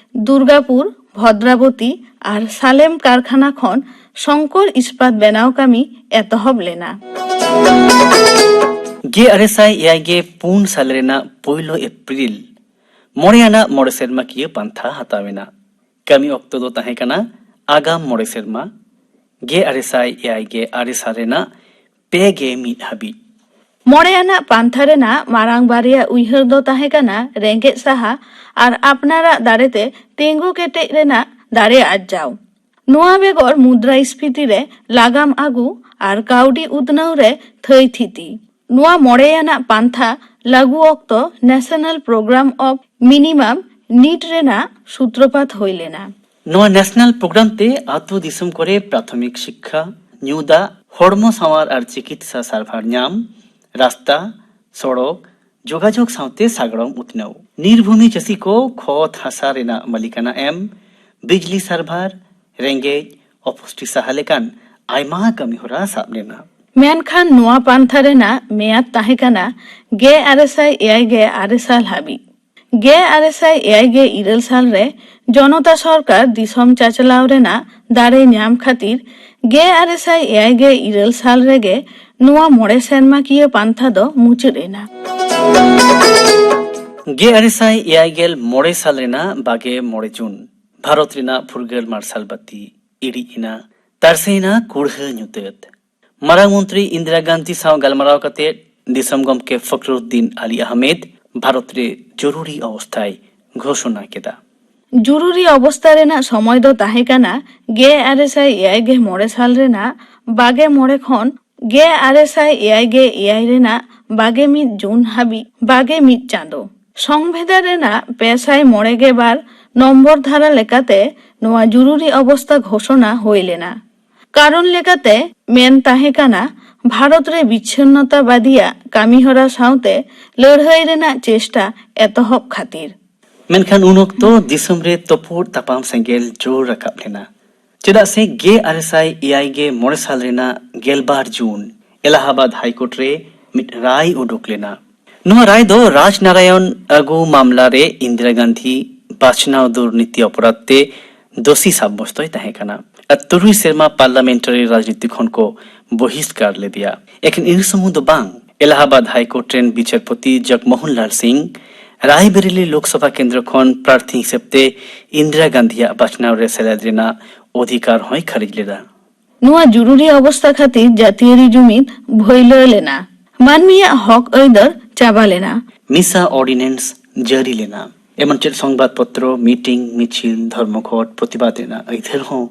ᱫᱩᱨᱜᱟᱯᱩᱨ, ᱵᱷᱚᱫᱨᱟᱵᱚᱛᱤ ᱟᱨ ᱥᱟᱞᱮᱢ ᱠᱟᱨᱠᱷᱟᱱᱟ ᱠᱷᱚᱱ ᱥᱚᱝᱠᱚᱨ ᱤᱥᱯᱟᱛ ᱵᱮᱱᱟᱣ ᱠᱟᱹᱢᱤ ᱮᱛᱚᱦᱚᱵ ᱞᱮᱱᱟ᱾ ᱜᱮᱞ ᱟᱨᱮ ᱥᱟᱭ ᱮᱭᱟᱭ ᱜᱮ ᱯᱩᱱ ᱥᱟᱞ ᱨᱮᱱᱟᱜ ᱯᱳᱭᱞᱳ ᱮᱯᱨᱤᱞ ᱢᱚᱬᱮ ᱟᱱᱟᱜ ᱢᱚᱬᱮ ᱥᱮᱨᱢᱟᱠᱤᱭᱟᱹ ᱯᱟᱱᱛᱷᱟ ᱦᱟᱛᱟᱣ ᱮᱱᱟ᱾ ᱠᱟᱹᱢᱤ ᱚᱠᱛᱚ ᱫᱚ ᱛᱟᱦᱮᱸ ᱠᱟᱱᱟ ᱟᱜᱟᱢ ᱢᱚᱬᱮ ᱥᱮᱨᱢᱟ, ᱜᱮᱞ ᱟᱨᱮ ᱥᱟᱭ ᱮᱭᱟᱭ ᱜᱮ ᱟᱨᱮ ᱥᱟᱞ ᱨᱮᱱᱟᱜ ᱯᱮ ᱜᱮ ᱢᱤᱫ ᱦᱟᱹᱵᱤᱡ᱾ ᱢᱚᱬᱮ ᱟᱱᱟᱜ ᱯᱟᱱᱛᱷᱟ ᱨᱮᱱᱟᱜ ᱢᱟᱨᱟᱝ ᱵᱟᱨᱭᱟ ᱩᱭᱦᱟᱹᱨ ᱫᱚ ᱛᱟᱦᱮᱸ ᱠᱟᱱᱟ ᱨᱮᱸᱜᱮᱡ ᱥᱟᱦᱟ ᱟᱨ ᱟᱯᱱᱟᱨᱟᱜ ᱫᱟᱲᱮᱛᱮ ᱛᱤᱸᱜᱩ ᱠᱮᱴᱮᱡ ᱨᱮᱱᱟᱜ ᱫᱟᱲᱮ ᱟᱨᱡᱟᱣ᱾ ᱱᱚᱣᱟ ᱵᱮᱜᱚᱨ ᱢᱩᱫᱽᱨᱟᱹᱥᱯᱷᱤᱛᱤ ᱨᱮ ᱞᱟᱜᱟᱢ ᱟᱹᱜᱩ ᱟᱨ ᱠᱟᱹᱣᱰᱤ ᱩᱛᱱᱟᱹᱣ ᱨᱮ ᱛᱷᱟᱹᱭ ᱛᱷᱤᱛᱤ᱾ ᱱᱚᱣᱟ ᱢᱚᱬᱮ ᱟᱱᱟᱜ ᱯᱟᱱᱛᱷᱟ ᱞᱟᱹᱜᱩ ᱚᱠᱛᱚ National Program of Minimum Need ᱨᱮᱱᱟᱜ ᱥᱩᱛᱨᱚᱯᱟᱛ ᱦᱩᱭ ᱞᱮᱱᱟ᱾ ᱱᱚᱣᱟ ᱱᱮᱥᱱᱟᱞ ᱯᱨᱳᱜᱨᱟᱢ ᱛᱮ ᱟᱹᱛᱩ ᱫᱤᱥᱚᱢ ᱠᱚᱨᱮ ᱯᱨᱟᱛᱷᱚᱢᱤᱠ ᱥᱤᱠᱠᱷᱟ, ᱧᱩ ᱫᱟᱜ, ᱦᱚᱲᱢᱚ ᱥᱟᱶᱟᱨ ᱟᱨ ᱪᱤᱠᱤᱛᱥᱟ ᱥᱟᱨᱵᱷᱟᱨ ᱧᱟᱢ, ᱨᱟᱥᱛᱟ, ᱥᱚᱲᱚᱠ, ᱡᱳᱜᱟᱡᱳᱜᱽ ᱥᱟᱶᱛᱮ ᱥᱟᱜᱟᱲᱚᱢ ᱩᱛᱱᱟᱹᱣ, ᱱᱤᱨᱵᱷᱩᱢᱤ ᱪᱟᱹᱥᱤ ᱠᱚ ᱠᱷᱚᱛ ᱦᱟᱥᱟ ᱨᱮᱱᱟᱜ ᱢᱟᱹᱞᱤᱠᱟᱱᱟ ᱮᱢ, ᱵᱤᱡᱽᱞᱤ ᱥᱟᱨᱵᱷᱟᱨ, ᱨᱮᱸᱜᱮᱡ ᱚᱯᱩᱥᱴᱤ ᱥᱟᱦᱟ ᱞᱮᱠᱟᱱ ᱟᱭᱢᱟ ᱠᱟᱹᱢᱤ ᱦᱚᱨᱟ ᱥᱟᱵ ᱞᱮᱱᱟ᱾ ᱢᱮᱱᱠᱷᱟᱱ ᱱᱚᱣᱟ ᱯᱟᱱᱛᱷᱟ ᱨᱮᱱᱟᱜ ᱢᱮᱭᱟᱫ ᱛᱟᱦᱮᱸ ᱠᱟᱱᱟ ᱜᱮᱞ ᱟᱨᱮ ᱥᱟᱭ ᱮᱭᱟᱭ ᱜᱮ ᱟᱨᱮ ᱥᱟᱞ ᱦᱟᱹᱵᱤᱡ᱾ ᱜᱮᱞ ᱟᱨᱮ ᱥᱟᱭ ᱮᱭᱟᱭ ᱜᱮ ᱤᱨᱟᱹᱞ ᱥᱟᱞ ᱨᱮ ᱡᱚᱱᱚᱛᱟ ᱥᱚᱨᱠᱟᱨ ᱫᱤᱥᱚᱢ ᱪᱟᱪᱞᱟᱣ ᱨᱮᱱᱟᱜ ᱫᱟᱲᱮ ᱧᱟᱢ ᱠᱷᱟᱹᱛᱤᱨ ᱜᱮᱞ ᱟᱨᱮ ᱥᱟᱭ ᱮᱭᱟᱭ ᱜᱮ ᱤᱨᱟᱹᱞ ᱥᱟᱞ ᱨᱮᱜᱮ ᱱᱚᱣᱟ ᱢᱚᱬᱮ ᱥᱮᱨᱢᱟᱠᱤᱭᱟᱹ ᱯᱟᱱᱛᱷᱟ ᱫᱚ ᱢᱩᱪᱟᱹᱫ ᱮᱱᱟ᱾ ᱜᱮᱞ ᱟᱨᱮ ᱥᱟᱭ ᱮᱭᱟᱭ ᱜᱮᱞ ᱢᱚᱬᱮ ᱥᱟᱞ ᱨᱮᱱᱟᱜ ᱵᱟᱜᱮ ᱢᱚᱬᱮ ᱡᱩᱱ, ᱵᱷᱟᱨᱚᱛ ᱨᱮᱱᱟᱜ ᱯᱷᱩᱨᱜᱟᱹᱞ ᱢᱟᱨᱥᱟᱞ ᱵᱟᱹᱛᱤ ᱤᱲᱤᱡ ᱮᱱᱟ, ᱛᱟᱨᱥᱮᱭᱮᱱᱟ ᱠᱩᱲᱦᱟᱹ ᱧᱩᱛᱟᱹᱛ᱾ ᱢᱟᱨᱟᱝ ᱢᱚᱱᱛᱨᱤ ᱤᱱᱫᱤᱨᱟ ᱜᱟᱱᱫᱷᱤ ᱥᱟᱶ ᱜᱟᱞᱢᱟᱨᱟᱣ ᱠᱟᱛᱮ ᱫᱤᱥᱚᱢ ᱜᱚᱢᱠᱮ ᱯᱷᱚᱠᱨᱩᱫᱫᱤᱱ ᱟᱞᱤ ᱟᱦᱢᱮᱫ ᱵᱷᱟᱨᱚᱛ ᱨᱮ ᱡᱚᱨᱩᱨᱤ ᱚᱵᱚᱥᱛᱷᱟᱭ ᱜᱷᱳᱥᱚᱱᱟ ᱠᱮᱫᱟ᱾ ᱡᱩᱨᱩᱨᱤ ᱚᱵᱚᱥᱛᱟ ᱨᱮᱱᱟᱜ ᱥᱚᱢᱚᱭ ᱫᱚ ᱛᱟᱦᱮᱸ ᱠᱟᱱᱟ ᱜᱮᱞ ᱟᱨᱮ ᱥᱟᱭ ᱮᱭᱟᱭ ᱜᱮᱞ ᱢᱚᱬᱮ ᱥᱟᱞ ᱨᱮᱱᱟᱜ ᱵᱟᱜᱮ ᱢᱚᱬᱮ ᱠᱷᱚᱱ ᱜᱮᱞ ᱟᱨᱮ ᱥᱟᱭ ᱮᱭᱟᱭ ᱜᱮᱞ ᱮᱭᱟᱭ ᱨᱮᱱᱟᱜ ᱵᱟᱜᱮ ᱢᱤᱫ ᱡᱩᱱ ᱦᱟᱹᱵᱤᱡ ᱵᱟᱜᱮ ᱢᱤᱫ ᱪᱟᱸᱫᱚ᱾ ᱥᱚᱝᱵᱤᱫᱷᱟᱱ ᱨᱮᱱᱟᱜ ᱯᱮ ᱥᱟᱭ ᱢᱚᱬᱮ ᱜᱮᱞ ᱵᱟᱨ ᱱᱚᱢᱵᱚᱨ ᱫᱷᱟᱨᱟ ᱞᱮᱠᱟᱛᱮ ᱱᱚᱣᱟ ᱡᱩᱨᱩᱨᱤ ᱚᱵᱚᱥᱛᱟ ᱜᱷᱳᱥᱚᱱᱟ ᱦᱩᱭ ᱞᱮᱱᱟ᱾ ᱠᱟᱨᱚᱱ ᱞᱮᱠᱟᱛᱮ ᱢᱮᱱ ᱛᱟᱦᱮᱸ ᱠᱟᱱᱟ ᱵᱷᱟᱨᱚᱛ ᱨᱮ ᱵᱤᱪᱷᱤᱱᱱᱚᱛᱟᱵᱟᱫᱤᱭᱟᱜ ᱠᱟᱹᱢᱤᱦᱚᱨᱟ ᱥᱟᱶᱛᱮ ᱞᱟᱹᱲᱦᱟᱹᱭ ᱨᱮᱱᱟᱜ ᱪᱮᱥᱴᱟ ᱮᱛᱚᱦᱚᱵ ᱠᱷᱟᱹᱛᱤᱨ᱾ ᱢᱮᱱᱠᱷᱟᱱ ᱩᱱ ᱚᱠᱛᱚ ᱫᱤᱥᱚᱢ ᱨᱮ ᱛᱚᱯᱩᱫ ᱛᱟᱯᱟᱢ ᱥᱮᱸᱜᱮᱞ ᱡᱳᱨ ᱨᱟᱠᱟᱵ ᱞᱮᱱᱟ, ᱪᱮᱫᱟᱜ ᱥᱮ ᱜᱮᱞ ᱟᱨᱮ ᱥᱟᱭ ᱮᱭᱟᱭ ᱜᱮᱞ ᱢᱚᱬᱮ ᱥᱟᱞ ᱨᱮᱱᱟᱜ ᱜᱮᱞᱵᱟᱨ ᱡᱩᱱ ᱮᱞᱟᱦᱟᱵᱟᱫ ᱦᱟᱭᱠᱳᱨᱴ ᱨᱮ ᱢᱤᱫ ᱨᱟᱭ ᱩᱰᱩᱠ ᱞᱮᱱᱟ᱾ ᱱᱚᱣᱟ ᱨᱟᱭ ᱫᱚ ᱨᱟᱡᱽᱱᱟᱨᱟᱭᱚᱱ ᱟᱹᱜᱩ ᱢᱟᱢᱞᱟ ᱨᱮ ᱤᱱᱫᱤᱨᱟ ᱜᱟᱱᱫᱷᱤ ᱵᱟᱪᱷᱱᱟᱣ ᱫᱩᱨᱱᱤᱛᱤ ᱚᱯᱚᱨᱟᱫᱷ ᱛᱮ ᱫᱳᱥᱤ ᱥᱟᱵᱵᱚᱥᱛᱚᱭ ᱛᱟᱦᱮᱸ ᱠᱟᱱᱟ ᱟᱨ ᱛᱩᱨᱩᱭ ᱥᱮᱨᱢᱟ ᱯᱟᱨᱞᱟᱢᱮᱱᱴᱟᱨᱤ ᱨᱟᱡᱽᱱᱤᱛᱤ ᱠᱷᱚᱱ ᱠᱚ ᱵᱚᱦᱤᱥᱠᱟᱨ ᱞᱮᱫᱮᱭᱟ᱾ ᱮᱠᱷᱮᱱ ᱤᱱᱟᱹ ᱥᱩᱢᱩᱝ ᱫᱚ ᱵᱟᱝ, ᱮᱞᱟᱦᱟᱵᱟᱫ ᱦᱟᱭᱠᱳᱨᱴ ᱨᱮᱱ ᱵᱤᱪᱟᱹᱨᱯᱚᱛᱤ ᱡᱚᱜᱽᱢᱳᱦᱚᱱ ᱞᱟᱞ ᱥᱤᱝ ᱨᱟᱭᱵᱮᱨᱮᱞᱤ ᱞᱳᱠᱥᱚᱵᱷᱟ ᱠᱮᱱᱫᱨᱚ ᱠᱷᱚᱱ ᱯᱨᱟᱨᱛᱷᱤ ᱦᱤᱥᱟᱹᱵ ᱛᱮ ᱤᱱᱫᱤᱨᱟ ᱜᱟᱱᱫᱷᱤᱭᱟᱜ ᱵᱟᱪᱷᱱᱟᱣ ᱨᱮ ᱥᱮᱞᱮᱫ ᱨᱮᱱᱟᱜ ᱚᱫᱷᱤᱠᱟᱨ ᱦᱚᱸᱭ ᱠᱷᱟᱨᱤᱡ ᱞᱮᱫᱟ᱾ ᱱᱚᱣᱟ ᱡᱩᱨᱩᱨᱤ ᱚᱵᱚᱥᱛᱟ ᱠᱷᱟᱹᱛᱤᱨ ᱡᱟᱹᱛᱤᱭᱟᱹᱨᱤ ᱡᱩᱢᱤᱫ ᱵᱷᱟᱹᱭᱞᱟᱹ ᱞᱮᱱᱟ᱾ ᱢᱟᱹᱱᱢᱤᱭᱟᱜ ᱦᱚᱠ ᱟᱹᱭᱫᱟᱹᱨ ᱪᱟᱵᱟ ᱞᱮᱱᱟ᱾ ᱢᱤᱥᱟ ᱚᱨᱰᱤᱱᱮᱱᱥ ᱡᱟᱹᱨᱤ ᱞᱮᱱᱟ᱾ ᱮᱢᱚᱱ ᱪᱮᱫ ᱥᱚᱝᱵᱟᱫ ᱯᱚᱛᱨᱚ, ᱢᱤᱴᱤᱝ, ᱢᱤᱪᱷᱤᱞ, ᱫᱷᱚᱨᱢᱚᱜᱷᱚᱴ, ᱯᱨᱚᱛᱤᱵᱟᱫ ᱨᱮᱱᱟᱜ ᱟᱹᱭᱫᱟᱹᱨ ᱦᱚᱸ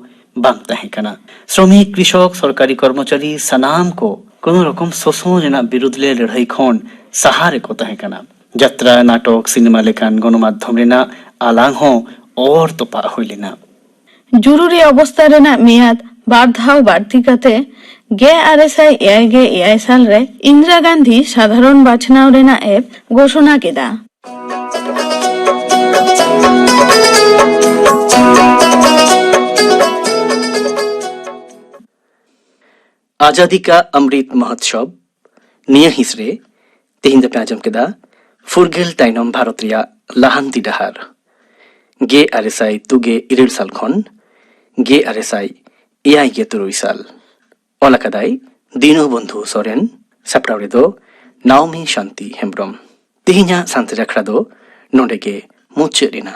ᱵᱟᱝ ᱛᱟᱦᱮᱸ ᱠᱟᱱᱟ᱾ ᱥᱨᱚᱢᱤᱠ, ᱠᱨᱤᱥᱚᱠ, ᱥᱚᱨᱠᱟᱨᱤ ᱠᱚᱨᱢᱚᱪᱟᱨᱤ ᱥᱟᱱᱟᱢ ᱠᱚ ᱠᱳᱱᱳ ᱨᱚᱠᱚᱢ ᱥᱳᱥᱚᱱ ᱨᱮᱱᱟᱜ ᱵᱤᱨᱩᱫᱷ ᱞᱮ ᱞᱟᱹᱲᱦᱟᱹᱭ ᱠᱷᱚᱱ ᱥᱟᱦᱟ ᱨᱮᱠᱚ ᱛᱟᱦᱮᱸ ᱠᱟᱱᱟ᱾ ᱡᱟᱛᱨᱟ, ᱱᱟᱴᱚᱠ, ᱥᱤᱱᱮᱢᱟ ᱞᱮᱠᱟᱱ ᱜᱚᱱᱚᱢᱟᱫᱽᱫᱷᱚᱢ ᱨᱮᱱᱟᱜ ᱟᱞᱟᱝ ᱦᱚᱸ ᱚᱨ ᱛᱚᱯᱟᱜ ᱦᱩᱭ ᱞᱮᱱᱟ᱾ ᱡᱩᱨᱩᱨᱤ ᱚᱵᱚᱥᱛᱟ ᱨᱮᱱᱟᱜ ᱢᱮᱭᱟᱫ ᱵᱟᱨ ᱫᱷᱟᱣ ᱵᱟᱹᱲᱛᱤ ᱠᱟᱛᱮ ᱜᱮᱞ ᱟᱨᱮ ᱥᱟᱭ ᱮᱭᱟᱭ ᱜᱮᱞ ᱮᱭᱟᱭ ᱥᱟᱞ ᱨᱮ ᱤᱱᱫᱤᱨᱟ ᱜᱟᱱᱫᱷᱤ ᱥᱟᱫᱷᱟᱨᱚᱱ ᱵᱟᱪᱷᱱᱟᱣ ᱨᱮᱱᱟᱜ ᱮ ᱜᱷᱳᱥᱚᱱᱟ ᱠᱮᱫᱟ᱾ ᱟᱡᱟᱫᱤ ᱠᱟ ᱚᱢᱨᱤᱛ ᱢᱚᱦᱳᱛᱥᱚᱵᱽ, ᱱᱤᱭᱟᱹ ᱦᱤᱸᱥ ᱨᱮ ᱛᱮᱦᱮᱧ ᱫᱚᱯᱮ ᱟᱸᱡᱚᱢ ᱠᱮᱫᱟ ᱯᱷᱩᱨᱜᱟᱹᱞ ᱛᱟᱭᱱᱚᱢ ᱵᱷᱟᱨᱚᱛ ᱨᱮᱭᱟᱜ ᱞᱟᱦᱟᱱᱛᱤ ᱰᱟᱦᱟᱨ, ᱜᱮᱞ ᱟᱨᱮ ᱥᱟᱭ ᱛᱩᱜᱮ ᱤᱨᱟᱹᱞ ᱥᱟᱞ ᱠᱷᱚᱱ ᱜᱮᱞ ᱟᱨᱮ ᱥᱟᱭ ᱮᱭᱟᱭ ᱜᱮ ᱛᱩᱨᱩᱭ ᱥᱟᱞ᱾ ᱚᱞ ᱟᱠᱟᱫᱟᱭ ᱫᱤᱱᱚᱵᱚᱱᱫᱷᱩ ᱥᱚᱨᱮᱱ᱾ ᱥᱟᱯᱲᱟᱣ ᱨᱮᱫᱚ ᱱᱟᱣᱢᱤ ᱥᱟᱱᱛᱤ ᱦᱮᱢᱵᱨᱚᱢ᱾ ᱛᱮᱦᱮᱧᱟᱜ ᱥᱟᱱᱛᱟᱲᱤ ᱟᱠᱷᱲᱟ ᱫᱚ ᱱᱚᱰᱮ ᱜᱮ ᱢᱩᱪᱟᱹᱫ ᱮᱱᱟ᱾